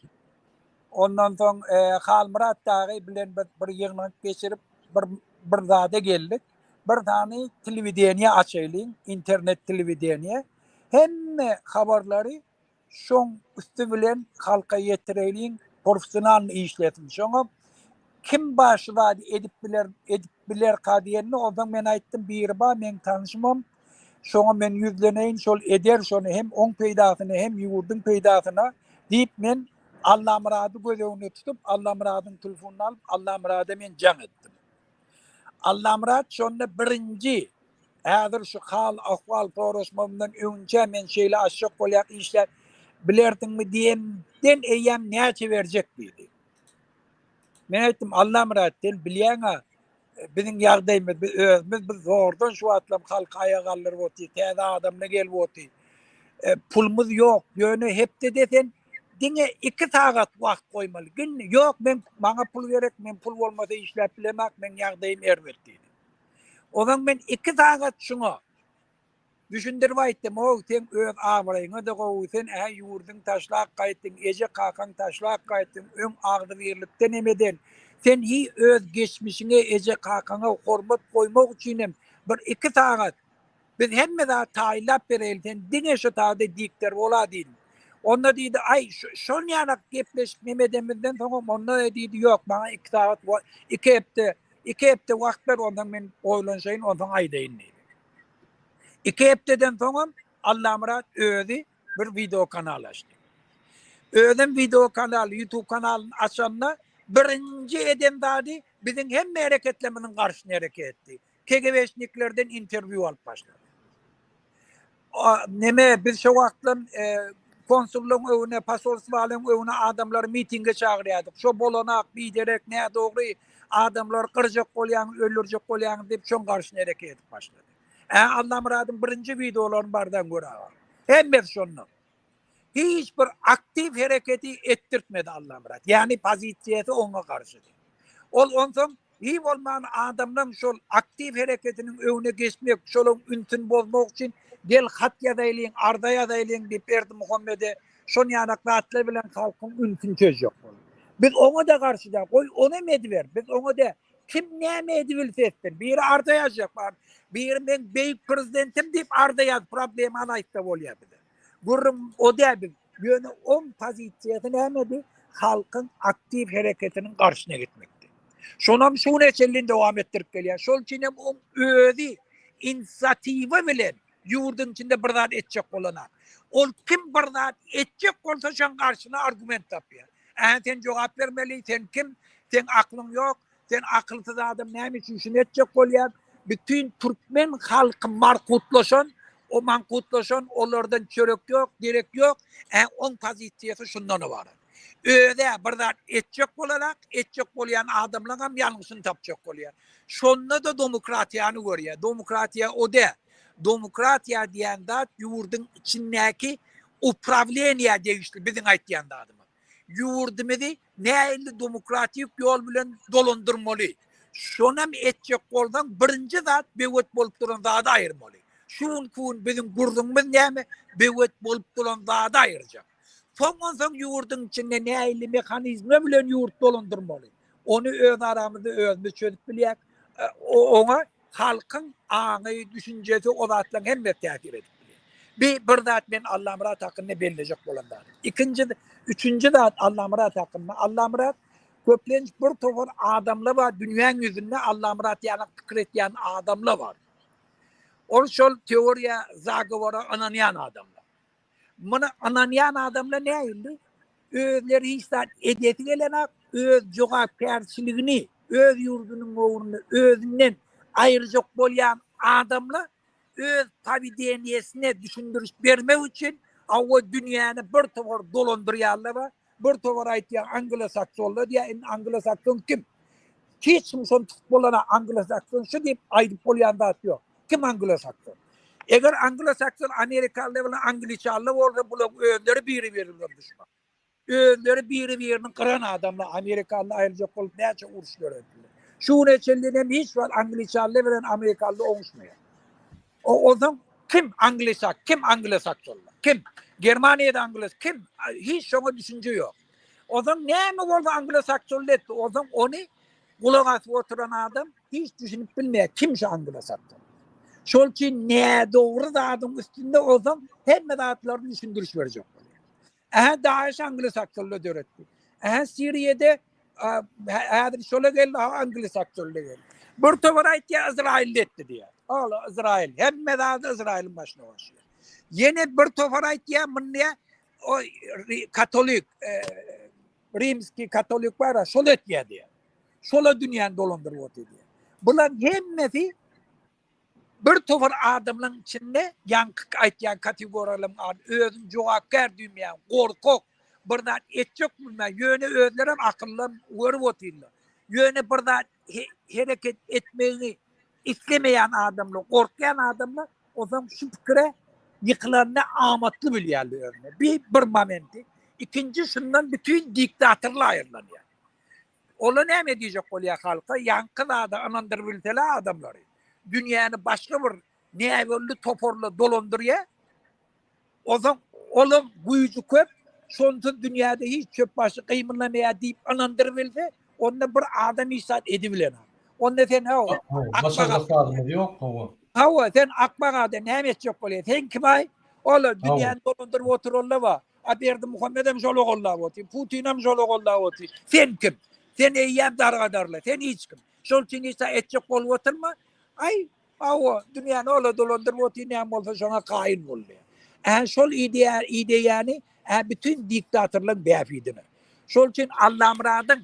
ondan soň e, Halmyrat dagy bilen bir, bir ýygnak geçirip bir bir zada geldik. Bir sany telewideniýe açaýlyň, internet telewideniýe. Hemme habarlary. Şoň üsti bilen halka ýetireýliň, professionalny işlesin. Şoňa kim bar şu zady edip biler, edip bilerka diýende, onsoň men aýtdym, biri bar meň tanyşymam, şoňa men ýüzleneýin, şol eder şony hem oň peýdasyna hem ýurduň peýdasyna diýip men Allamyrady göz öňünde tutup, Allamyradyň telefonyny alyp, Allamyrada men jaň etdim. Allamyrat şonda birinji häzir şu hal ahwal soraşmagymdan öňünçä men şeýle açjak bolýak işläp bilersiňmi diýemden eýýäm näçe berjek diýdi. Men aýtdym Allamyrat sen bilýäň-ä biziň ýagdaýymyz biz özümiz biz zordan şu wagtlam halky aýaga galdyryp otyr täze adamlar gelip otyr. E, pulumyz ýok ýöne hepdede sen Diňe iki sagat wagt goýmaly. Gin, ýok, men maňa pul gerek, men pul bolmasa işläp bilemak, meň ýagdaýym erbet diýdi. Onsoň men iki sagat şuňa düşündirip aýtdym, ow, seň öz abraýyňa-da gowy, sen ä ýurduňy taşlap gaýtdyň, eje-kakaňy taşlap gaýtdyň, öň agzybirlikde nemeden, sen hiý öz geçmişiňe, eje-kakaňa hormat goýmak üçinem bir iki sagat Biz hemme zat taýynlap bereýli, sen diňe şu taýda diktor bola diýdim. Onda diýdi, aý, şon ýanak gepleşip neme edemizden soňam onda diýdi, ýok, maňa iki sagat, iki hepde, iki hepde wagt ber, onsoň men oýlanşaýyn, onsoň aýdaýyn diýdi. Iki hepdeden soňam Allamyrat özi bir wideo kanal açdy. Özem wideo kanal, YouTube kanalyny açanda birinji eden zady biziň hemme hereketlerimiziň garşysyna hereket etdi. KGB-şniklerden interwýu alyp başlady. Neme biz şo wagtlam e, konsullygyň öňüne, posolstwanyň öňüne adamlary mitinge çagyrýardyk. Şo bolanak, biderek, nädogry adamlary gyrjak bolýaň, öldürjek bolýaň diýip şoň garşyna hereket edip başlady. Ä Allamyradyň birinji wideolaryny bardan gör aga. Hemmesi şondan. Hiç bir aktiw hereketi etdirtmedi Allamyrat. Ýagny pozisiýasy oňa garşydy. Ol onsoň hiý bolman adamlaň şol aktiw hereketiniň öňüne geçmek, şolaň ünsüni bozmak üçin gel hat ýazaýlyň, arza ýazaýlyň diýip Berdimuhamede şon ýanak zatlar bilen halkyň ünsüni çözjek boldy. Biz oňa-da garşy däl. Goý onam ediber. Biz oňa däl. Kim näme edibilse etsin. Biri arza ýazjak bar. Biri meň beýik prezidentim diýip arza ýaz, problemany aýtsa bolýar bize. Gürrüň o däl biz. Ýöne oň pozisiýasy nämedi? Halkyň aktiw hereketiniň garşyna gitmekdi. Şonam şu güne çenli dowam etdirip gelýär. Şol üçin hem oň özi inisiatiwa bilen ýurduň içinde bir zat etjek bolana. Ol kim bir zat etjek bolsa şoň garşyna argument tapýar. Ä sen jogap bermeli, sen kim? Seň aklyň ýok. Sen akylsyz adam näme üçin şuny etjek bolýaň? Bütin türkmen halky markutlaşan, o mankutlaşan, olardan çörek ýok, derek ýok. Ä oň pozisiýasy şundan ybarat. Öz-ä bir zat etjek bolarak, etjek bolýan adamlaňam ýalňyşyny tapjak bolýar. Şonda-da demokratiýany görýär. Demokratiýa o däl. Demokratiýa diýen zat ýurduň içindäki uprawleniýä degişli biziň aýtýan zadymyz. Ýurdumyzy nähili demokratik ýol bilen dolandyrmaly. Şonam etjek bolsaň birinji zat böwet bolup duran zady aýyrmaly. Şu günki gün biziň gürrüňimiz näme? Böwet bolup duran zady aýyrjak. Soň onsoň ýurduň içinde nähili mehanizmler bilen ýurt dolandyrmaly. Ony öz aramyzda özümiz çözüp bilýäk. Oňa halkyň aňy, düşünjesi o zatlaryň hemmesi täsir edip bilýär. Bi bir zat men Allamyrat hakynda bellejek bolan zadym. Ikinji, üçünji zat Allamyrat hakynda. Allamyrat köplenç bir topar adamlar bar dünýäň ýüzünde Allamyrat ýaly pikir etýän adamlar bar. Ol şol teoriýa zagowara ynanýan adamlar. Muny ynanýan adamlar nähili? Özleri hiç zat edesi gelenak, öz jogapkärçiligini öz ýurdunyň ugrunda özünden aýyrjak bolýan adamlar öz powedeniýesine düşündiriş bermek üçin hawa dünýäni bir topar dolandyrýanlar bar. Bir topar aýtýar anglo-saksonlar diýýär, indi anglo-sakson kim? Hiç kim şony tutup bolana anglo-sakson şu diýip aýdyp bolýan zat ýok. Kim anglo-sakson? Eger anglo-sakson amerikalylar bilen angliçanlar bolsa bularyň özleri biri-biri bilen duşman. Özleri biri-birini gyran adamlar amerikaly aýryljak bolup näçe uruş döretdiler. Şu güne çenli hem hiç wagt angliçanlar bilen amerikaly oňuşmaýar. O onsoň kim anglisak, kim anglosaksonlar? Kim? Germaniýada anglos kim? Hiç şoňa düşünje ýok. Onsoň näme bolsa anglosaksonlar etdi. Onsoň ony gulak asyp oturan adam hiç düşünip bilmeýär kim şu anglosakson. Şol üçin nädogry zadyň üstünde onsoň hemme zatlaryny düşündiriş berjek bolýar. Ähä DAEŞ anglosaksonlar döretdi. Ähä Siriýada häzir şola geldi, ha anglosaksonlar geldi. Bir topar aýtýar Izrail etdi diýýär. Ol Izrail, hemme zady Izrailiň başyna goşýar. Ýene bir topar aýtýar, muny o katolik, e, rimski katolik bar, şol etýär diýýär. Şola dünýäni dolandyryp otyr diýýär. Bular hemmesi Bir topar adamlaryň içinde ýaňky aýtýan kategoriýalaryň ady özüni jogapkär duýmaýan, gorkak, bir zat etjek bolmaýan, ýöne özlerem akyllam görüp otyrlar. Ýöne bir zat hereket etmegini islemeýän adamlar, gorkýan adamlar onsoň şu pikire ýykylanda amatly bilýärler özüne. Bir bir momenti. Ikinji şundan bütin diktatorlar aýrylanýar. Ola näme diýjek bolýar halka, ýaňky zada ynandyryp bilseler adamlary, dünýäni başga bir näbelli toparlar dolandyrýar. Onsoň olaň güýji köp, şonsuz dünýäde hiç çöp başy gymyldamaýar diýip ynandyryp bilse, onda bir adam hiç zat edibilenok. Onda sen hawa, Başarjak zadymyz ýok, hawa. Hawa, sen akmak adam näme etjek bolýar? Sen kim-aý? Olar dünýäni dolandyryp oturanlar bar. A Berdimuhamedem şola gollap otyr, Putinem şola gollap otyr. Sen kim? Sen eýýäm dargadarly, sen hiç kim. Şol üçin hiç zat etjek bolup oturma. Aý, hawa, dünýäni ola dolandyryp otyr, näme bolsa şoňa kaýyl bol diýýär. Ä şol ideýa, ideýany ä bütin diktatorlaryň bähbidine. Şol üçin Allamyradyň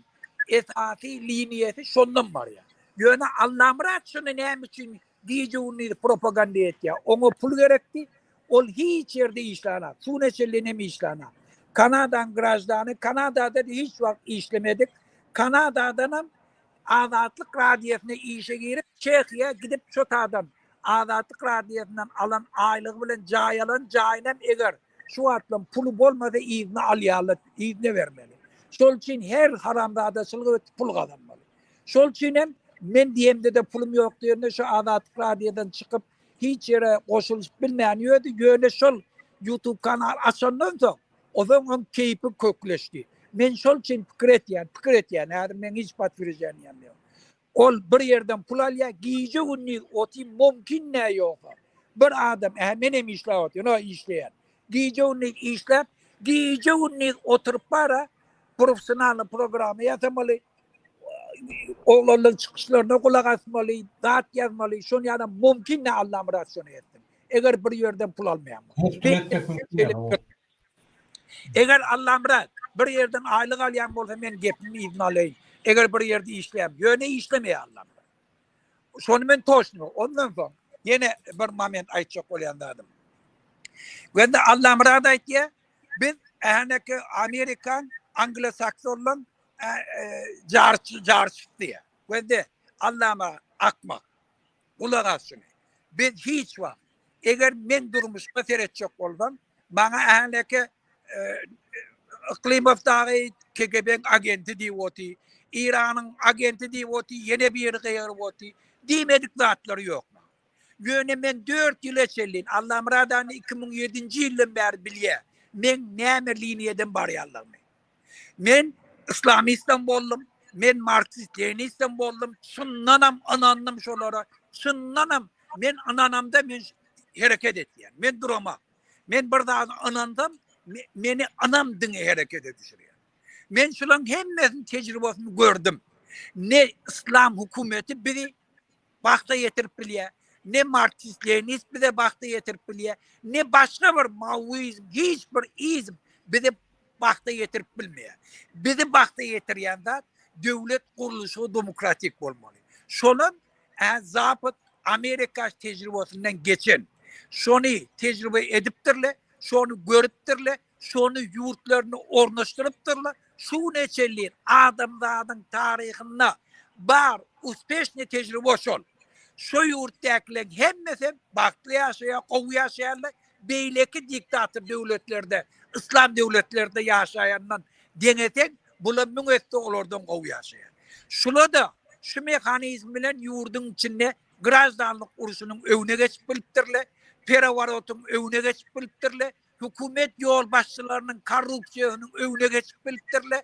esasy liniýasy şondan barýar. Ýöne Allamyrat şuny näme üçin gije-gündiz propaganda etýär? Oňa pul gerekdi. Ol hiç ýerde işlänok. Şu güne çenli hem işlänok. Kanadanyň graždany, Kanadada hiç wagt işlemedik. Kanadadanam Azatlyk Radiosyna işe girip, Çehiýa gidip şo tadan Azatlyk Radiosyndan alan aýlygy bilen jaý alan, jaýynam eger şu wagtlam puly bolmasa yzyna alýarlar, yzyna bermeli. Şol üçin her haramzadaçylyk edip pul gazanmaly. Şol üçin hem men diýemde-de pulum ýok diýende şu Azatlyk Radiodan çykyp hiç ýere goşulyşyp bilmän ýördi, ýöne şol YouTube kanal açandan soň, onsoň oň keýpi kökleşdi. Men şol üçin pikir etýän, pikir etýän, häzir meň hiç podtwерждениýam ýok. Ol bir ýerden pul alýar, gije-gündiz otyr, mümkin nä ýogsa. Bir adam, ä menem işläp otyryn, o işleýän. Gije-gündiz işläp, gije-gündiz oturyp bara, professionalnyý programma ýasamaly, oglanlaryň çykyşlaryna gulak asmaly, zat ýazmaly, şony ýalam mümkin däl Allamyrat şony etsin. Eger bir ýerden pul almaýan bolsa. Eger Allamyrat bir ýerden aýlyk alýan bolsa men gepimi yzyna alaýyn. Eger bir ýerde işleýän, ýöne işlemeýär Allamyrat. Şony men toşno. Ondan soň ýene bir moment aýtjak bolýan zadym. Göndi Allamyrat aýtýar, biz ähneki Amerikan, anglosaksonlaryň jarçy jarçysy diýýär. Gözde Allama akmak. Gulak as şuny. Biz hiç wagt eger men durmuşyma seretjek bolsam, maňa ähneki Yklymow dagy KGB-iň agenti diýip oty, Iranyň agenti diýip oty, ýene biri gygyryp oty. Diýmedik zatlary ýok maňa. Ýöne men dört ýyla çenli, Allamyrat agany 2007-nji ýyldan bäri bilýär, meň näme liniýadan barýanlygymy. Men islamistem boldum, men marksist-leninistem boldum, çyndanam ynandym şolara, çyndanam men ynanamda men hereket etýän, men duramak. Men bir zada ynansam, meni ynam diňe herekete düşürýär. Men şularyň hemmesiniň tejribesini gördüm. Ne islam hökümeti bizi bagta ýetirip bilýär, ne marksist-leninist bize bagta ýetirip bilýär, ne başga bir maoizm, hiç bir izm bizi bagta ýetirip bilmeýär. Bizi bagta ýetirýän zat döwlet gurluşy demokratik bolmaly. Şonam ä Zapad Amerika tejribesinden geçen. Şony tejribe edipdirler, şony görüpdirler, şony ýurtlaryna ornaşdyrypdyrlar. Şu güne çenli adamzadyň taryhynda bar uspeşnyý tejribe şol. Şo ýurtdakylaryň hemmesem bagtly ýaşaýar, gowy ýaşaýarlar. Beýleki diktator döwletlerde, yslam döwletlerde ýaşaýandan deňeseň, bular müň esse olardan gowy ýaşaýar. Şula-da şu mehanizm bilen ýurduň içinde graždanlyk urşunyň öňüne geçip bilipdirler, pereworotyň öňüne geçip bilipdirler, hökümet ýolbaşçylarynyň korrupsiýasynyň öňüne geçip bilipdirler.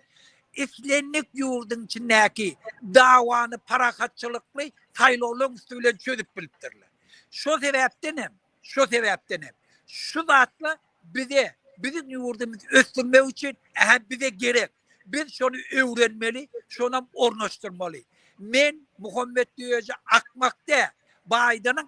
Islendik ýurduň içindäki dawany parahatçylykly saýlawlaryň üsti bilen çözüp bilipdirler. Şo sebäpden hem, şo sebäpden hem şu zatlar bize. biziň ýurdumyzy ösdürmek üçin ähä bize gerek. Biz şony öwrenmeli, şonam ornaşdyrmaly. Men Muhammet Düýeji akmak däl. Baýdanyň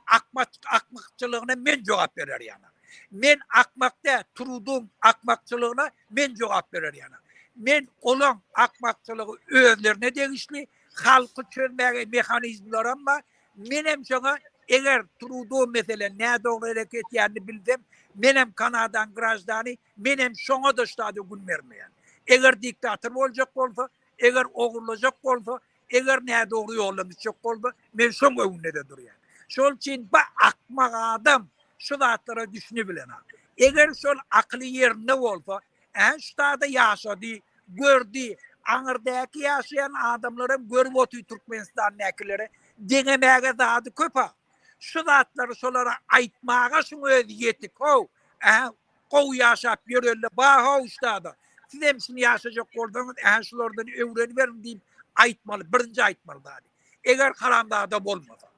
akmakçylygyna men jogap berer ýaly. Men akmak däl, Truduň akmakçylygyna men jogap berer ýaly. Men olaň akmakçylygy özlerine degişli, halky çözmäge mehanizmleram bar. Menem şoňa eger Trudo meselen nädogry hereket etýänini bilsem, menem Kanadaň graždany, menem şoňa-da ştada gün bermeýän. Eger diktator boljak bolsa, eger ogurlajak bolsa, Eger nädogry ýoldan düşjek bolsa, men şoň öňünde-de durýan. Şol üçin bu akmak adam şu zatlara düşünibilenok. Eger şol akyly ýerinde bolsa, ä şu zada ýaşady, gördi, aňyrdäki ýaşaýan adamlaram görüp otyr Türkmenistandäkilere, deňemäge zady köp-a. Şu zatlary şolara aýtmaga şuň özi ýetik, how, ä Gowy ýaşap ýörelle ba-how ştada. Sizem şuny ýaşajak bolsaňyz ähä şulardan öwreniberiň diýip aýtmaly, birinji aýtmaly zady. Eger haramzada bolmasa.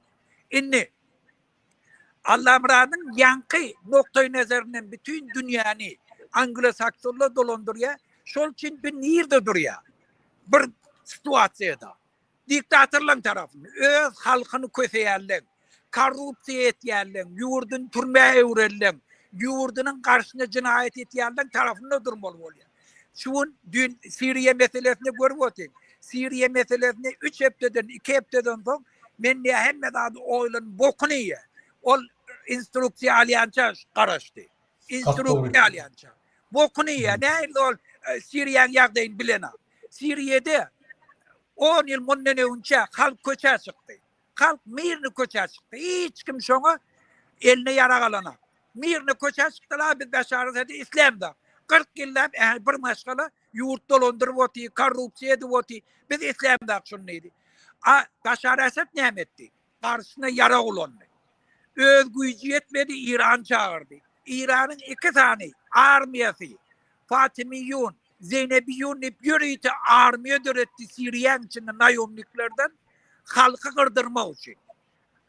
Indi Allamyradyň ýaňky noktaý nazaryndan bütin dünýäni anglosaksonlar dolandyrýar. Şol üçin bir nirde durýar? Bir situasiýada. Diktatorlaň tarapynda öz halkyny köseýärleň, korrupsiýa etýärleň, ýurduny türmä öwrenleň, ýurdunyň garşyna jenaýat etýärleň tarapynda durmaly bolýar. Şu gün düýn Siriýa meselesini görüp otyň. Siriýa meselesini üç hepdeden, iki hepdeden soň men diýýär hemme zady oýlanyp bokuny iýýär. Ol instruksiýa alýança garaşdy. Instruksiýa alýança. Bokuny iýýär. Nähili ol Siriýanyň ýagdaýyny bilenok. Siriýada on ýyl mundan öňçe halk köçä çykdy. Halk mirny köçä çykdy. Hiç kim şoňa eline ýarag alanok. Mirny köçä çykdylar, biz Beşar Asady islämzok. 40 ýyllap ähli bir maşgala ýurt dolandyryp otyr, korrupsiýa edip otyr. Biz islämzok şuny diýdi. A Beşar Asad näme etdi? Garşysyna ýarag ulandy. Öz güýji ýetmedi, Irany çagyrdy. Iranyň iki sany armiýasy Fatimiyun, Zeýnebiyun diýip ýörite armiýa döretdi Siriýaň içinde naýomniklerden halky gyrdyrmak üçin.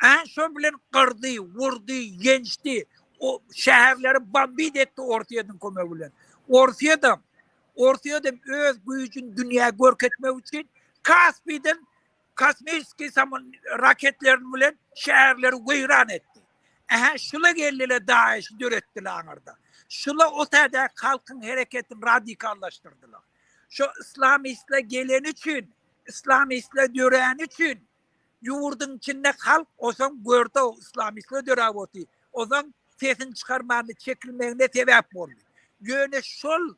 Ä şo bilen gyrdy, wurdy, ýençdi. O şäherleri bombit etdi Orsýetiň kömegi bilen. Orsýetem, Orsýetem öz güýjüni dünýä görkezmek üçin Kaspiden kosmiçeskiý samon raketlerini bilen şäherleri weýran etdi. Ähä şula geldiler DAEŞ-i döretdiler aňyrda. Şula o tädäki halkyň hereketini radikallaşdyrdylar. Şo islamistler geleni üçin, islamistler döräni üçin ýurduň içinde halk osaň gördi o islamistler döräp otyr. Osaň sesini çykarmany çekilmegine sebäp boldy. Ýöne şol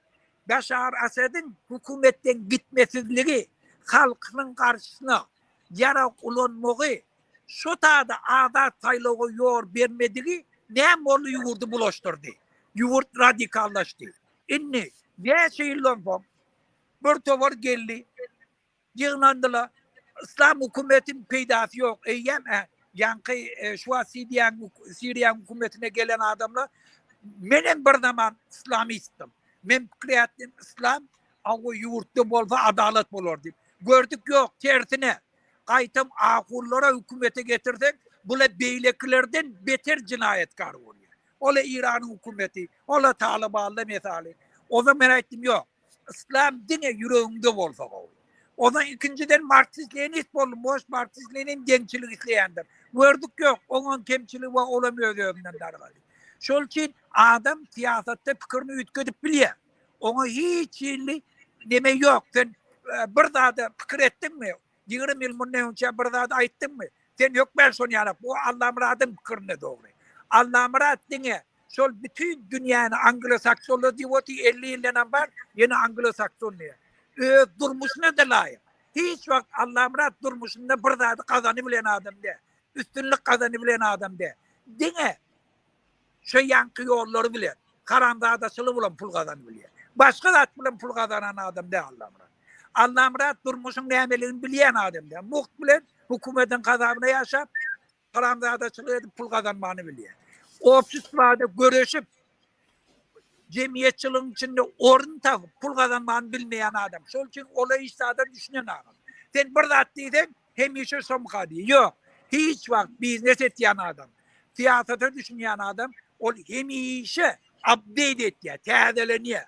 Beşar Asadyň hökümetden gitmesizligi, halkynyň garşysyna ýarag ulanmagy, şo tada azat saýlawa ýol bermedigi näme boldy ýurdy bulaşdyrdy. Ýurt radikallaşdy. Indi näçe ýyldan soň bir topar geldi. Ýygnandylar. Yslam hökümetiniň peýdasy ýok. Eýýäm ýaňky şu wagt Siriýanyň Siriýanyň hökümetine gelen adamlar menem bir zaman islamistdim. Men pikir etdim islam awa ýurtda bolsa adalat bolar diýip. Gördük ýok, tersine. Gaýtam ahunlara hökümete getirseň, bula beýlekilerden beter jenaýatkar bolýar. Ola Iranyň hökümeti, ola Talybanlar mesaly. Ozan men aýtdym ýok. Yslam diňe ýüregiňde bolsa gowy. Ondan ikinjiden marksist-leninist boldum. Boş marksist-lenin deňçilik isleýändir. Gördük ýok, oňam kemçiligi bar, olam öz-özünden dargady. Şol üçin adam syýasatda pikirini üýtgedip bilýär. Oňa hiç hili neme ýok. Sen e, bir zada pikir etdiňmi? 20 ýyl mundan öňçe bir zat aýtdyňmy? Sen hökmän şony ýaly. Bu Allamyradyň pikirine dogry. Allamyrat diňe Şol bütin dünýäni anglo-saksonlar diýip otyr, 50 ýyldanam bar, ýene anglo-sakson diýýär. Öz durmuşyna-da laýyk. Hiç wagt Allamyrat durmuşynda bir zady gazanybilen adam däl. Üstünlik gazanybilen adam däl. Diňe şo ýaňky ýollary bilen, haramzadaçylyk bilen pul gazanybilýär. Başga zat bilen pul gazanan adam däl Allamyrat. Allamyrat durmuşyň nämeligini bilýän adam däl. Mugt bilen hökümetiň hasabyna ýaşap, haramzadaçylyk edip pul gazanmany bilýär. Obşestwada göreşip jemgyýetçiligiň içinde orun tapyp pul gazanmany bilmeýän adam. Şol üçin ola hiç zada düşünen adam. Sen bir zat diýseň, hemişe şomka diýýär. Ýok. Hiç wagt biznes etýän adam, syýasata düşünýän adam ol hemişe. Update etýär, täzelenýär.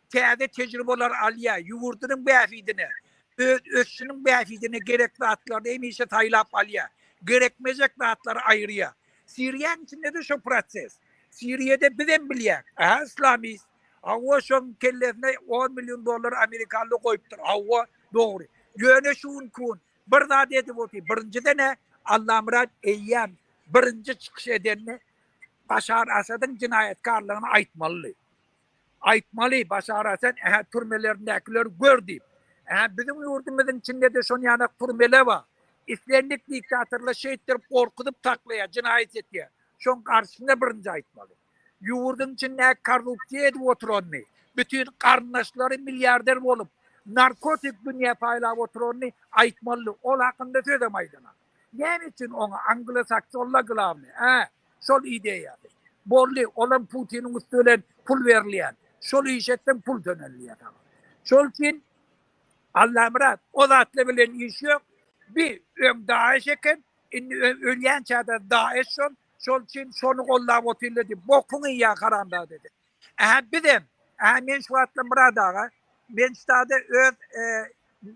Täze tejribeler alýar, ýurdunyň bähbidine, öz ösüşiniň bähbidine gerek zatlaryny hemişe saýlap alýar. Gerekmejek zatlary aýyrýar. Siriýanyň içinde-de şo proses. Siriýada bizem bilýäris, aha islamist, hawa şoň kellesine on million dollar amerikanly goýupdyr, hawa dogry. Ýöne şu günki gün bir zat edip otyr. Birinjiden-ä Allamyrat eýýäm birinji çykyş edende Başar Asadyň jenaýatkarlygyny aýtmalydy. Aýtmaly, Başar Asad ähä türmelerindäkileri gör diýip. Ähä biziň ýurdumyzyň içinde-de şon ýanak türmeler bar. Islendik diktatorlar şeýtdirip gorkuzyp saklaýar, jenaýat etýär. Şoň garşysyna birinji aýtmaly. Ýurduň içindäki korrupsiýa edip oturanyny, bütin garyndaşlary milliarder bolup, narkotik dünýä paýlap oturanyny aýtmalydy. Ol hakynda sözem aýdanak. Näme üçin oňa anglo-saksonlar glawny, ä, şol ideýasy. Boldy, olam Putiniň üsti bilen pul berilýän. Şol iş etseň pul tönelýär saňa. Şol üçin Allamyrat o zatlar bilen iş ýok. Bi öň DAEŞ eken, indi ölýänçä-de DAEŞ şol. Şol üçin şony gollap otyrlar diýip, bokuňy iýýär haramzada diýip. Ähä bizem, ähä men şu wagtlar Myrat aga, men ştada öz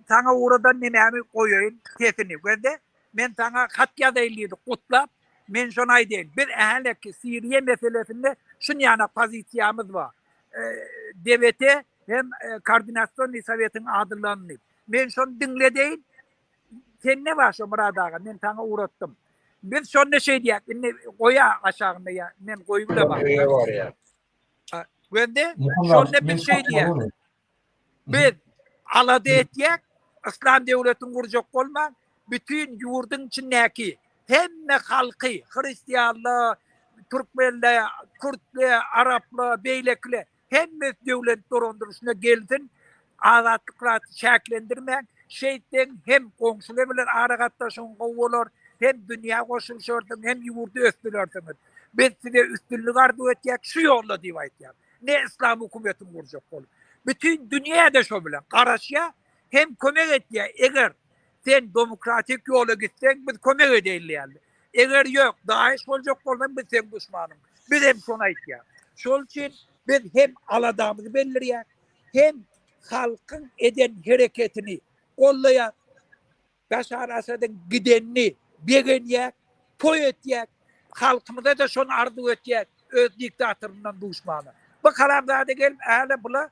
saňa ugradan nemämi goýaýyn sesini gözle, men saňa hat ýazaýyn diýdi gutlap, men şony aýdaýyn. Biz ähäleki Siriýa meselesinde şunýana pozisiýamyz bar. DBT hem Koordinasionnyý sowetiň adyndan diýip. Men şony diňledeýin. Sende bar şo Myrat aga, men saňa ugratdym. Biz şonda şeý diýýäk, indi goýa aşagynda ýa men goýup bilemok. Öýe barýar. Gözde şonda biz şeý diýýäk. Biz alada etýäk, yslam döwletini gurjak bolmaň, bütin ýurduň içindäki hemme halky, hristianlar, türkmenler, kürtler, araplar, beýlekiler Hemmesi döwlet dolandyryşyna gelsin, azatlyk zat çäklendirmäň, şeýtseň hem goňşular bilen aragatnaşygyň gowy bolar, hem dünýä goşulyşarsyň, hem ýurdy ösdürersiňiz. Biz size üstünlik arzuw etýäk şu ýolda diýip aýtýar. Ne yslam hökümetini gurjak bolup. Bütin dünýä-de şo bilen garaşýar, hem kömek etýär, eger sen domokratik ýola gitseň biz kömek edeýin diýýärler. Eger ýok, DAEŞ boljak bolsaň biz seň duşmanyň. Biz hem şony aýtýas. Şol üçin biz hem aladamyzy bildirýäs, hem halkyň eden hereketini gollaýas. Başar Asadyň gidenini begenýäs, toý etýäs. Halkymyza-da şony arzuw etýäs, öz diktatoryndan duşmana. Bu haramzada gelip äle bula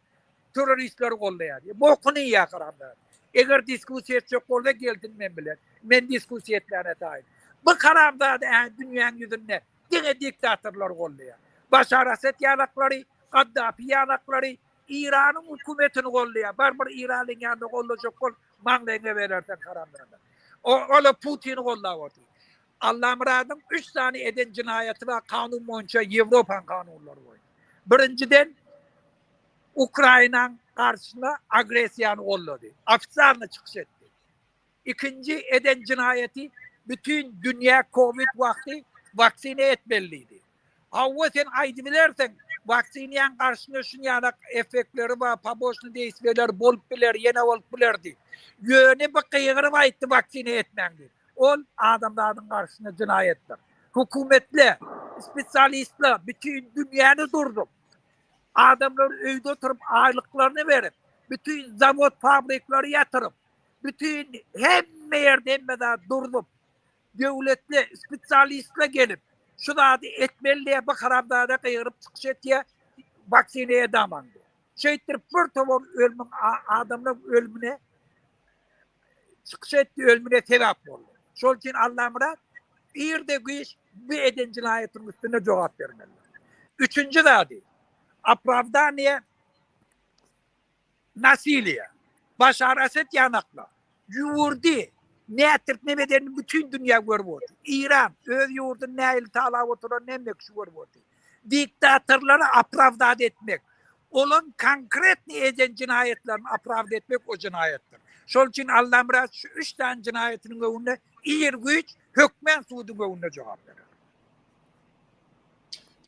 terroristleri gollaýar. Bokuny iýýär haramzada. Eger diskussiýa etjek bolsa gelsin men bilen. Men diskussiýa etmäne taýyn. Bu haramzada ä dünýäň ýüzünde diňe diktatorlary gollaýar. Başar Asad ýalaklary, Gaddafi ýalaklary, Iranyň hökümetini gollaýar. Bar bir Iranyň ýanynda gollajak bol, maňlaýyňa berersen haramzada. O ola Putini gollap otyr. Allamyradyň üç sany eden jenaýaty bar kanun boýunça Ýewropaň kanunlary boýunça. Birinjiden Ukrainaň garşysyna agressiýany gollady. Ofitsialny çykyş etdi. Ikinji eden jenaýaty bütin dünýä covid wagty waksina etmeli diýdi. Hawa sen aýdybilersiň waksinaň garşysyna şunýalak effektleri bar, poboçny deýstwiýeleri bolup biler, ýene bolup biler diýip. Ýöne bu gygyryp aýtdy waksina etmäň diýip. Ol adamzadyň garşysyna jenaýatdyr. Hökümetler, spesialistler bütin dünýäni durzup, Adamlar öýde oturyp aýlyklaryny berip, bütin zawod fabrikleri ýatyryp, bütin hemme ýerde hemme zat durzup, döwletli spesialistler gelip, şu zady etmeli diýip bu haramzada gygyryp çykyş etýär, waksina edamaň diýip. Şeýtdirip bir towar ölümiň adamlaryň ölümine çykyş etdi, ölümine sebäp boldy. Şol üçin Allamyrat irde güýç bu eden jenaýatynyň üstünde jogap bermeli. Üçünji zady, opravdaniýe nasiliýa. Başar Asad ýanakla. Ýurdy nätdirip neme edenini bütin dünýä görüp otyr. Iran öz ýurduny nähili talap oturanyny hemme kişi görüp otyr. Diktatorlary opravdat etmek, olaň konkretny eden jenaýatlaryny opravdat etmek o jenaýatdyr. Şol üçin Allamyrat şu üç sany jenaýatynyň öňünde ir güýç hökmän suduň öňünde jogap berer.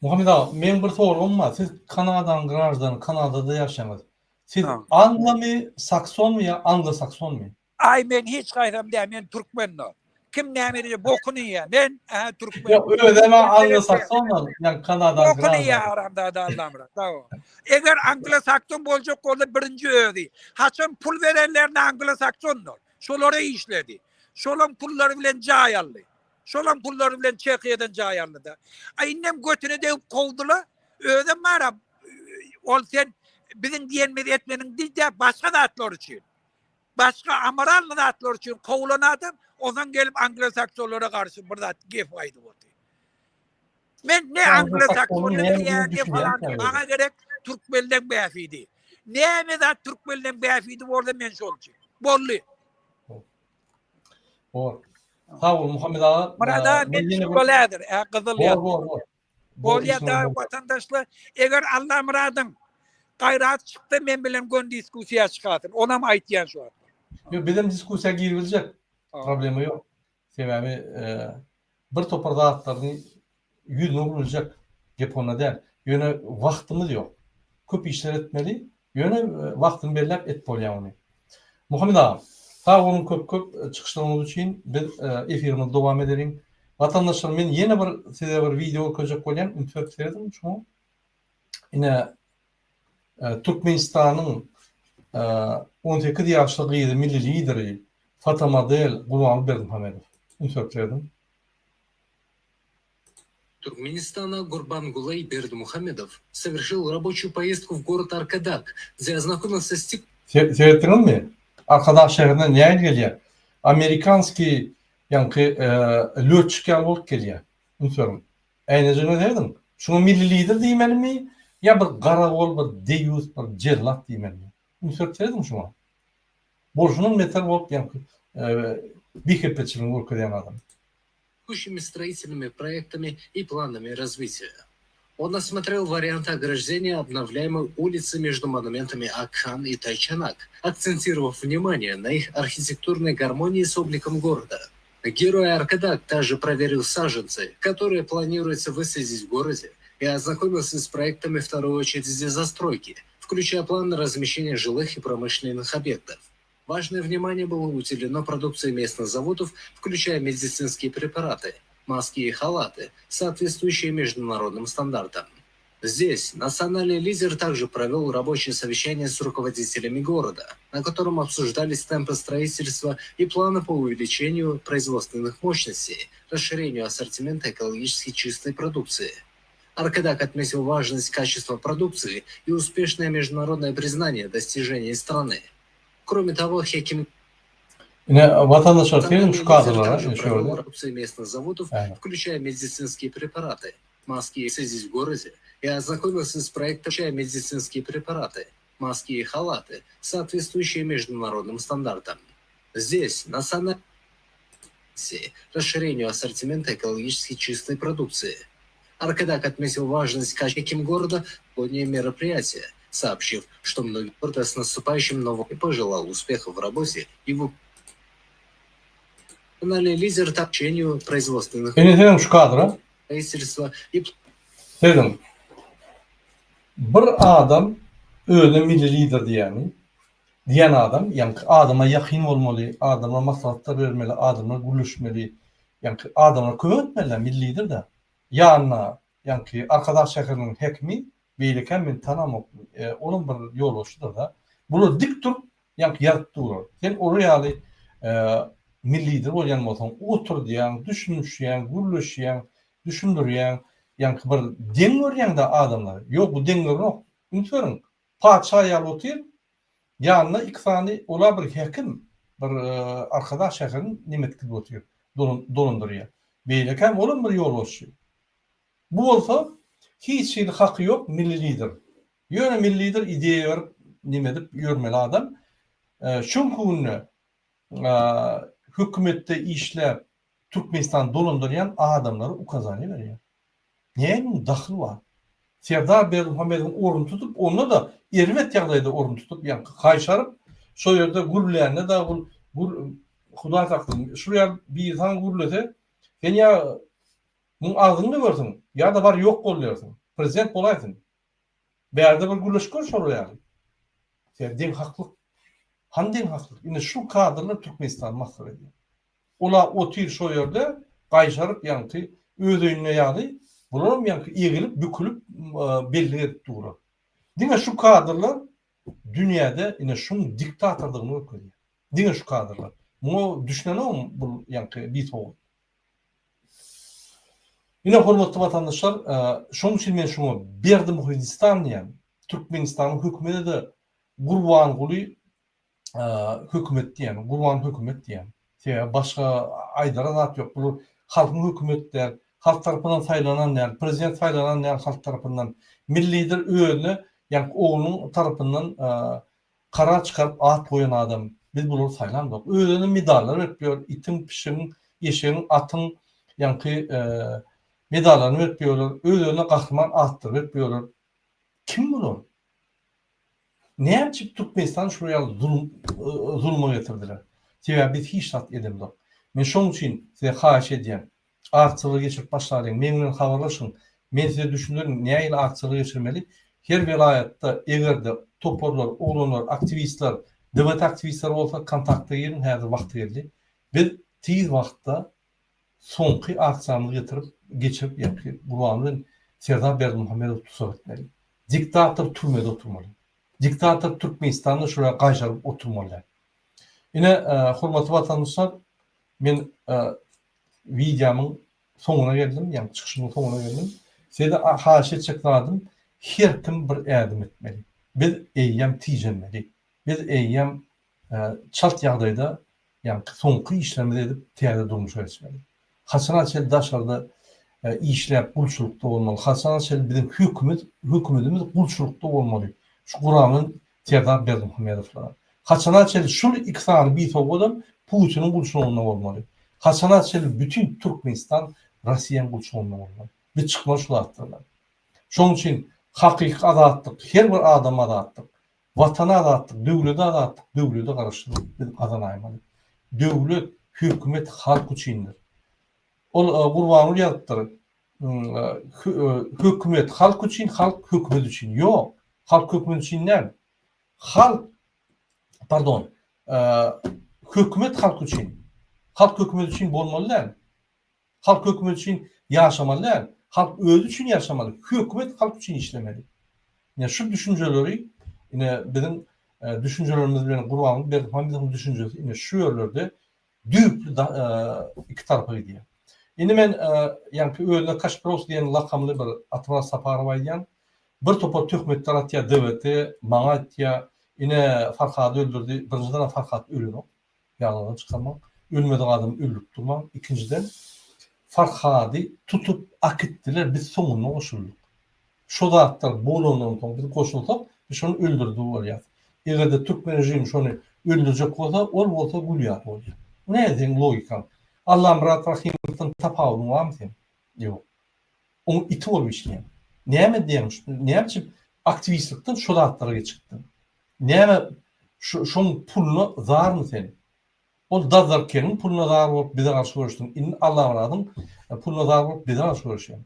Muhammet aga, meň bir soragym bar. Siz Kanadanyň graždany, Kanadada ýaşaýaňyz. Siz anglomy, saksonmy ýa anglo-saksonmy? Aý men hiç haýsam däl, men türkmen-de. Kim näme edýär bokuny iýýär. Men ä türkmen. Ýok özem anglo-sakson ol, ýa Kanadaň Bokuny iýýär haramzada Allamyrat. Sag bol. Eger anglo-sakson boljak bolsa birinji özi. Haçan pul berenlerine anglo-saksondyr. Şolara işledi. Şolaň pullary bilen jaý aldy. Şolaň pullary bilen Çehiýadan jaý aldy-da. A indem götüne degip kowdular. Özem bar ol sen biziň diýenimizi etmediň diýdi başga zatlar üçin. Başga amoralny zatlar üçin kowulan adam ondan gelip anglo-saksonlara garşy bir zat gep aýdyp otyr. Men ne anglo-saksonlar diýýär, ne falan maňa gerek türkmenleň bähbidi. Näme zat türkmenleň bähbidi bolsa men şol üçin. Boldy. Bor. Sag bol Muhammet aga. Murad aga men şol häzir, gyzyl ýa. Bor, bor, bor. Bolýa da watandaşlar, eger Allamyradyň gaýraty çyksa men bilen gön diskussiýa çykarsyn. Onam aýtýan şu wagt. Ýok, bizem diskussiýa giribiljek. Problema ýok. Sebäbi bir topar zatlaryny ýüzüne uruljak. Gep onda däl. Ýöne wagtymyz ýok. Köp işler etmeli. Ýöne wagtyny belläp et bolýar ony. Muhammet aga, sag boluň köp köp çykyşlaryňyz üçin. Biz efirimizi dowam edeliň. Watandaşlar men ýene bir size bir wideo görkezjek bolýan. Üns berip serediň şuňa. Ine Türkmenistanyň 18 ýaşly gyzy milli lideri fotomodel Gurbanguly Berdimuhamedow. Üns berip serediň. Туркменистана Гурбангулей Бердымухамедов совершил рабочую поездку в город Аркадаг, где ознакомился с тек... Seretdiňizmi? Arkadag şäherine nähili gelýär? Amerikanskiý ýaňky lötçik ýaly bolup gelýär. Üns beriň. Äýnejigine serediň. Şuňa milli lider diýmelimi ýa bir garagol, bir deýýus, bir jellat diýmelimi? Üns berip serediň şuňa. Bolşundan beter bolup ýaňky bihepbeçiligini görkezýän adam. текущими строительными проектами и планами развития. Он осмотрел варианты ограждения обновляемой улицы между монументами Акхан и Тайчанак, акцентировав внимание на их архитектурной гармонии с обликом города. Герой Аркадак также проверил саженцы, которые планируется высадить в городе, и ознакомился с проектами второй очереди застройки, включая план на размещение жилых и промышленных объектов. Важное внимание было уделено продукции местных заводов, включая медицинские препараты, маски и халаты, соответствующие международным стандартам. Здесь национальный лидер также провел рабочее совещание с руководителями города, на котором обсуждались темпы строительства и планы по увеличению производственных мощностей, расширению ассортимента экологически чистой продукции. Аркадак отметил важность качества продукции и успешное международное признание достижений страны. Кроме того, Хеким Ine watandaşlar serediň şu kadrlara ine şu ýerde. Продукции местных заводов, включая медицинские препараты, маски здесь в городе, и ознакомился с проектом, включая медицинские препараты, маски и халаты, соответствующие международным стандартам. Здесь, национальной расширению ассортимента экологически чистой продукции. Аркадак отметил важность качества города в мероприятия, сообщив, что многие города с наступающим Новым и пожелал успехов в работе и в Национальный лидер общению производственных Ine serediň şu kadra. строительства и Serediň. Bir adam özüne milli lider diýýäni, diýen adam, ýaňky adama ýakyn bolmaly, adama maslahatlar bermeli, adamlar gürleşmeli, ýaňky adamlara kömek etmeli-dä, milli lider-dä. Ýanyna ýaňky Arkadag şäheriniň häkimi, beýlekem men tanamok, olam bir ýolbaşçydyr-da. Bular dik durup, ýaňky ýazyp durlar. Sen olar ýaly milli lider bolýan bolsaň, oturdýaň, düşünişýäň, gürleşýäň, düşündirýäň, ýaňky bir deň görýäň-dä adamlary. Ýok, bu deň görenok. Üns beriň, patyşa ýaly otyr, ýanynda iki sany, ol-a bir häkim, bir Arkadag şäherini neme edip otyr, dolandyrýar. Beýlekäm olam bir ýolbaşçy. Bu bolsa hiç hili haky ýok milli lider. Ýöne milli lider ideýa berip neme edip ýörmeli adam. Şuňki günde hökümetde işläp Türkmenistany dolandyrýan adamlara ukazaniýa berýär. Näme dahyl bar? Serdar Berdimuhamedowyň ornuny tutup, onda-da erbet ýagdaýda orun tutup, ýaňky gaýşaryp, şo ýerde gürlände dagy ol gür Hudaý saklasyn, şul ýaly biri saňa gürlese, sen ýa muň agzyny döwersiň, ýa-da bar ýok bol diýersiň. Prezident bolaýsyn. Bärde bir gürleşip gör şolar ýaly. Sebäbi deňhaklyk. Hany deňhaklyk? Ine şu kadrlar Türkmenistany masgara edýär. Ola otyr şo ýerde gaýşaryp ýaňky öz öýünde ýaly, bularam ýaňky egilip bükülip bellik edip durlar. Diňe şu kadrlar dünýäde ine şuň diktatordygyny görkezýär. Diňe şu kadrlar. Muňa düşünenogmy bul ýaňky bisowat. Ine hormatly watandaşlar, şoň üçin men şuňa Berdimuhedistan diýýän. Türkmenistanyň hökümeti-de Gurbanguly hökümet diýýän, Gurban hökümet diýýän. Sebäbi başga aýdara zat ýok. Bular halkyň hökümeti däl, halk tarapyndan saýlanan däl, prezident saýlanan däl halk tarapyndan. Milli lider özüne ýaňky oglunyň tarapyndan karar çykaryp at goýan adam. Biz bulary saýlamzok. Özüne medallar berip ýör, itiň, pişigiň, eşegiň, atyň ýaňky medallaryny berip ýörler. Öz-özüne gahryman atlary berip ýörler. Kim bular? Näme üçin Türkmenistany şular ýaly zulum zuluma getirdiler? Sebäbi biz hiç zat edemzok. Men şoň üçin size haýyş edýän, aksiýalary geçirip başlalyň, meň bilen habarlaşyň, men size düşündirin nähili aksiýalary geçirmeli. Her welaýatda eger-de toparlar, oglanlar, aktiwistler, DWT aktiwistleri bolsa kontakta giriň, häzir wagty geldi. Biz tiz wagtda soňky aksiýamyzy getirip, geçirip ýaňky Gurbanguly bilen Serdar Berdimuhamedowy tussag etmeli. Diktator türmede oturmaly. Diktator Türkmenistanda şuraya gaýşaryp oturmaly däl. Ine, hormatly watandaşlar, men wideomyň soňuna geldim, ýagny çykyşymyň soňuna geldim. Size haýyş etjek zadym, her kim bir ädim etmeli. Biz eýýäm tijenmeli. Biz eýýäm çalt ýagdaýda ýaňky soňky işlerimizi edip täze durmuşa geçmeli. Haçana çenli daşarda işläp gulçulykda bolmaly, haçana çenli biziň hökümet hökümetimiz gulçulykda bolmaly şu Gurbanguly Serdar Berdimuhamedowlara. Haçana çenli şul iki sany bisowgadam Putiniň gulçulygynda bolmaly. Haçana çenli bütin Türkmenistan Rossiýanyň gulçulygynda bolmaly. Biz çykmaly şu zatlardan. Şonuň üçin hakyky azatlyk her bir adama azatlyk. Watana azatlyk, döwlete azatlyk, döwlete garaşsyzlyk biz gazanaýmaly. Döwlet, hökümet halk üçindir. Ol Gurbanguly ýazypdyr, hökümet halk üçin, halk hökümet üçin. Ýok, halk hökümet üçin däl. Halk, pardon, hökümet halk üçin. Halk hökümet üçin bolmaly däl. Halk hökümet üçin ýaşamaly däl, halk özi üçin ýaşamaly, hökümet halk üçin işlemeli. Ine şu düşünjeleri ine biziň düşünjelerimiz bilen Gurbanguly Berdimuhamedowyň düşünjesi ine şu ýerlerde düýpli iki tarapa gidýär. Indi men ýaňky özüne Kaşpros diýen lakamly bir Atamyrat Saparow aýdýan, bir topar töhmetler atýar DWT, maňa aýtýar, ine Farhady öldürdi, birinjiden Farhat ölenok. Ýalandan çykarmaň. Ölmedik adamy öldürip durmaň. Ikinjiden, Farhady tutup akitdiler, biz soňunda goşuldyk. Şo zatlar bolandan soň biz goşulsak, biz şony öldürdi bolýas. Eger-de türkmen režimi şony öldürjek bolsa, ol bolsa gül ýaly bolýar. Bu näme seň logikaň? Allamyrat Rahymowdan tapawudyň barmy seň? Ýok. Oň iti bolup işleýäň. Näme diýýäň? Näme üçin aktiwistlikden şo zatlara geçipdiň? Näme şu şoň puluna zarmy sen? Ol Dazzarkeniň puluna zar bolup bize garşy göreşdiň. Indi Allamyradyň puluna zar bolup bize garşy göreşýäň.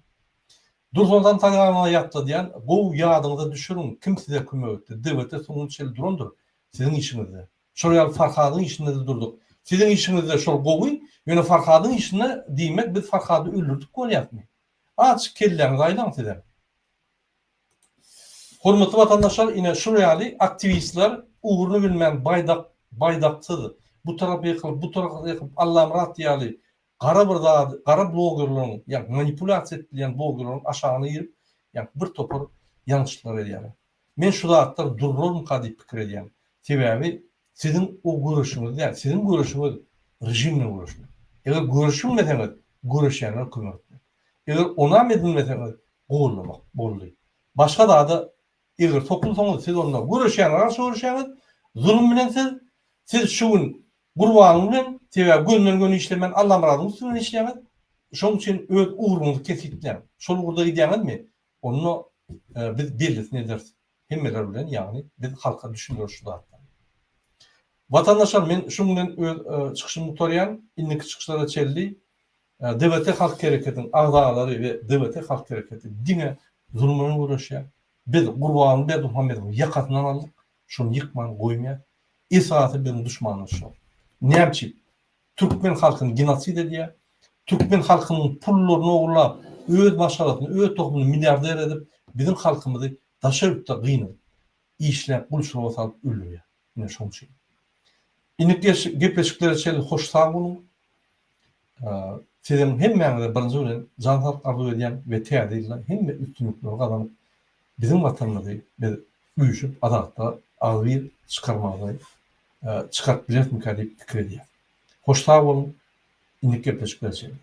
Dursunjan Taganowa ýatladýan, gowy ýadyňyza düşüriň kim size kömek etdi? DWT soňuna çenli durandyr siziň işiňizde. Şol ýaly Farhadyň işinde-de durduk. Siziň işiňizde şol gowy, ýöne Farhadyň işinde diýmek biz Farhady öldürdik bolýasmy? Azjyk kelläňizi aýlaň sizem. Hormatly watandaşlar ine şul ýaly aktiwistler ugruny bilmän baýdak baýdaksyz bu tarapa ýykylyp bu tarapa ýykylyp Allamyrat ýaly gara bir zady gara blogerleriň ýagny manipulasiýa edip bilýän blogerleriň aşagyna girip ýagny bir topar ýalňyşlyklar edýärler. Men şu zatlar durlarmyka diýip pikir edýän. Sebäbi siziň o göreşiňiz däl, siziň göreşiňiz režim bilen göreşmek. Eger göreşilmeseňiz göreşýänlere kömek etmek. Eger onam edinmeseňiz gollamak boldy. Başga zada eger sokulsaňyz siz onda göreşýänlere garşy göreşýäňiz, zulum bilen siz, siz şu gün Gurbanyň bilen, sebäbi gönden göni işlemän Allamyradyň üsti bilen işleýäňiz, şonuň üçin öz ugruňyzy kesgitläň. Şol ugurda gidýäňizmi, onda biz bellisini ederis hemmeler bilen, ýagny biz halka düşündireris şu zatlary. Watandaşlar men şuň bilen öz çykyşymy gutarýan, indiki çykyşlara çenli DWT Halk Hereketiniň agzalary we DWT Halk Hereketi diňe zulum bilen göreşýär. Biz Gurbanguly Berdimuhamedowyň ýakasyndan aldyk, şony ýykman goýmaýas. Esasy biziň duşmanymyz şol. Näme üçin? Türkmen halkyny genosid edýär. Türkmen halkynyň pullaryny ogurlap, öz maşgalasyny, öz tohumyny milliarder edip, biziň halkymyzy daşary ýurtda gynadyp, işläp, gulçulyga salyp öldürýär. Ine şoň üçin. Indiki gepleşiklere çenli hoş sag boluň. Siziň hemmäňize birinji bilen jan saglyk arzuw edýän we täze ýylda hemme üstünlikleri gazanyp, biziň Watanymyzy biz üýşüp azatlyga agzybir çykarmagy çykaryp bilerismikä diýip pikir edýän. Hoş sag boluň, indiki gepleşiklere çenli.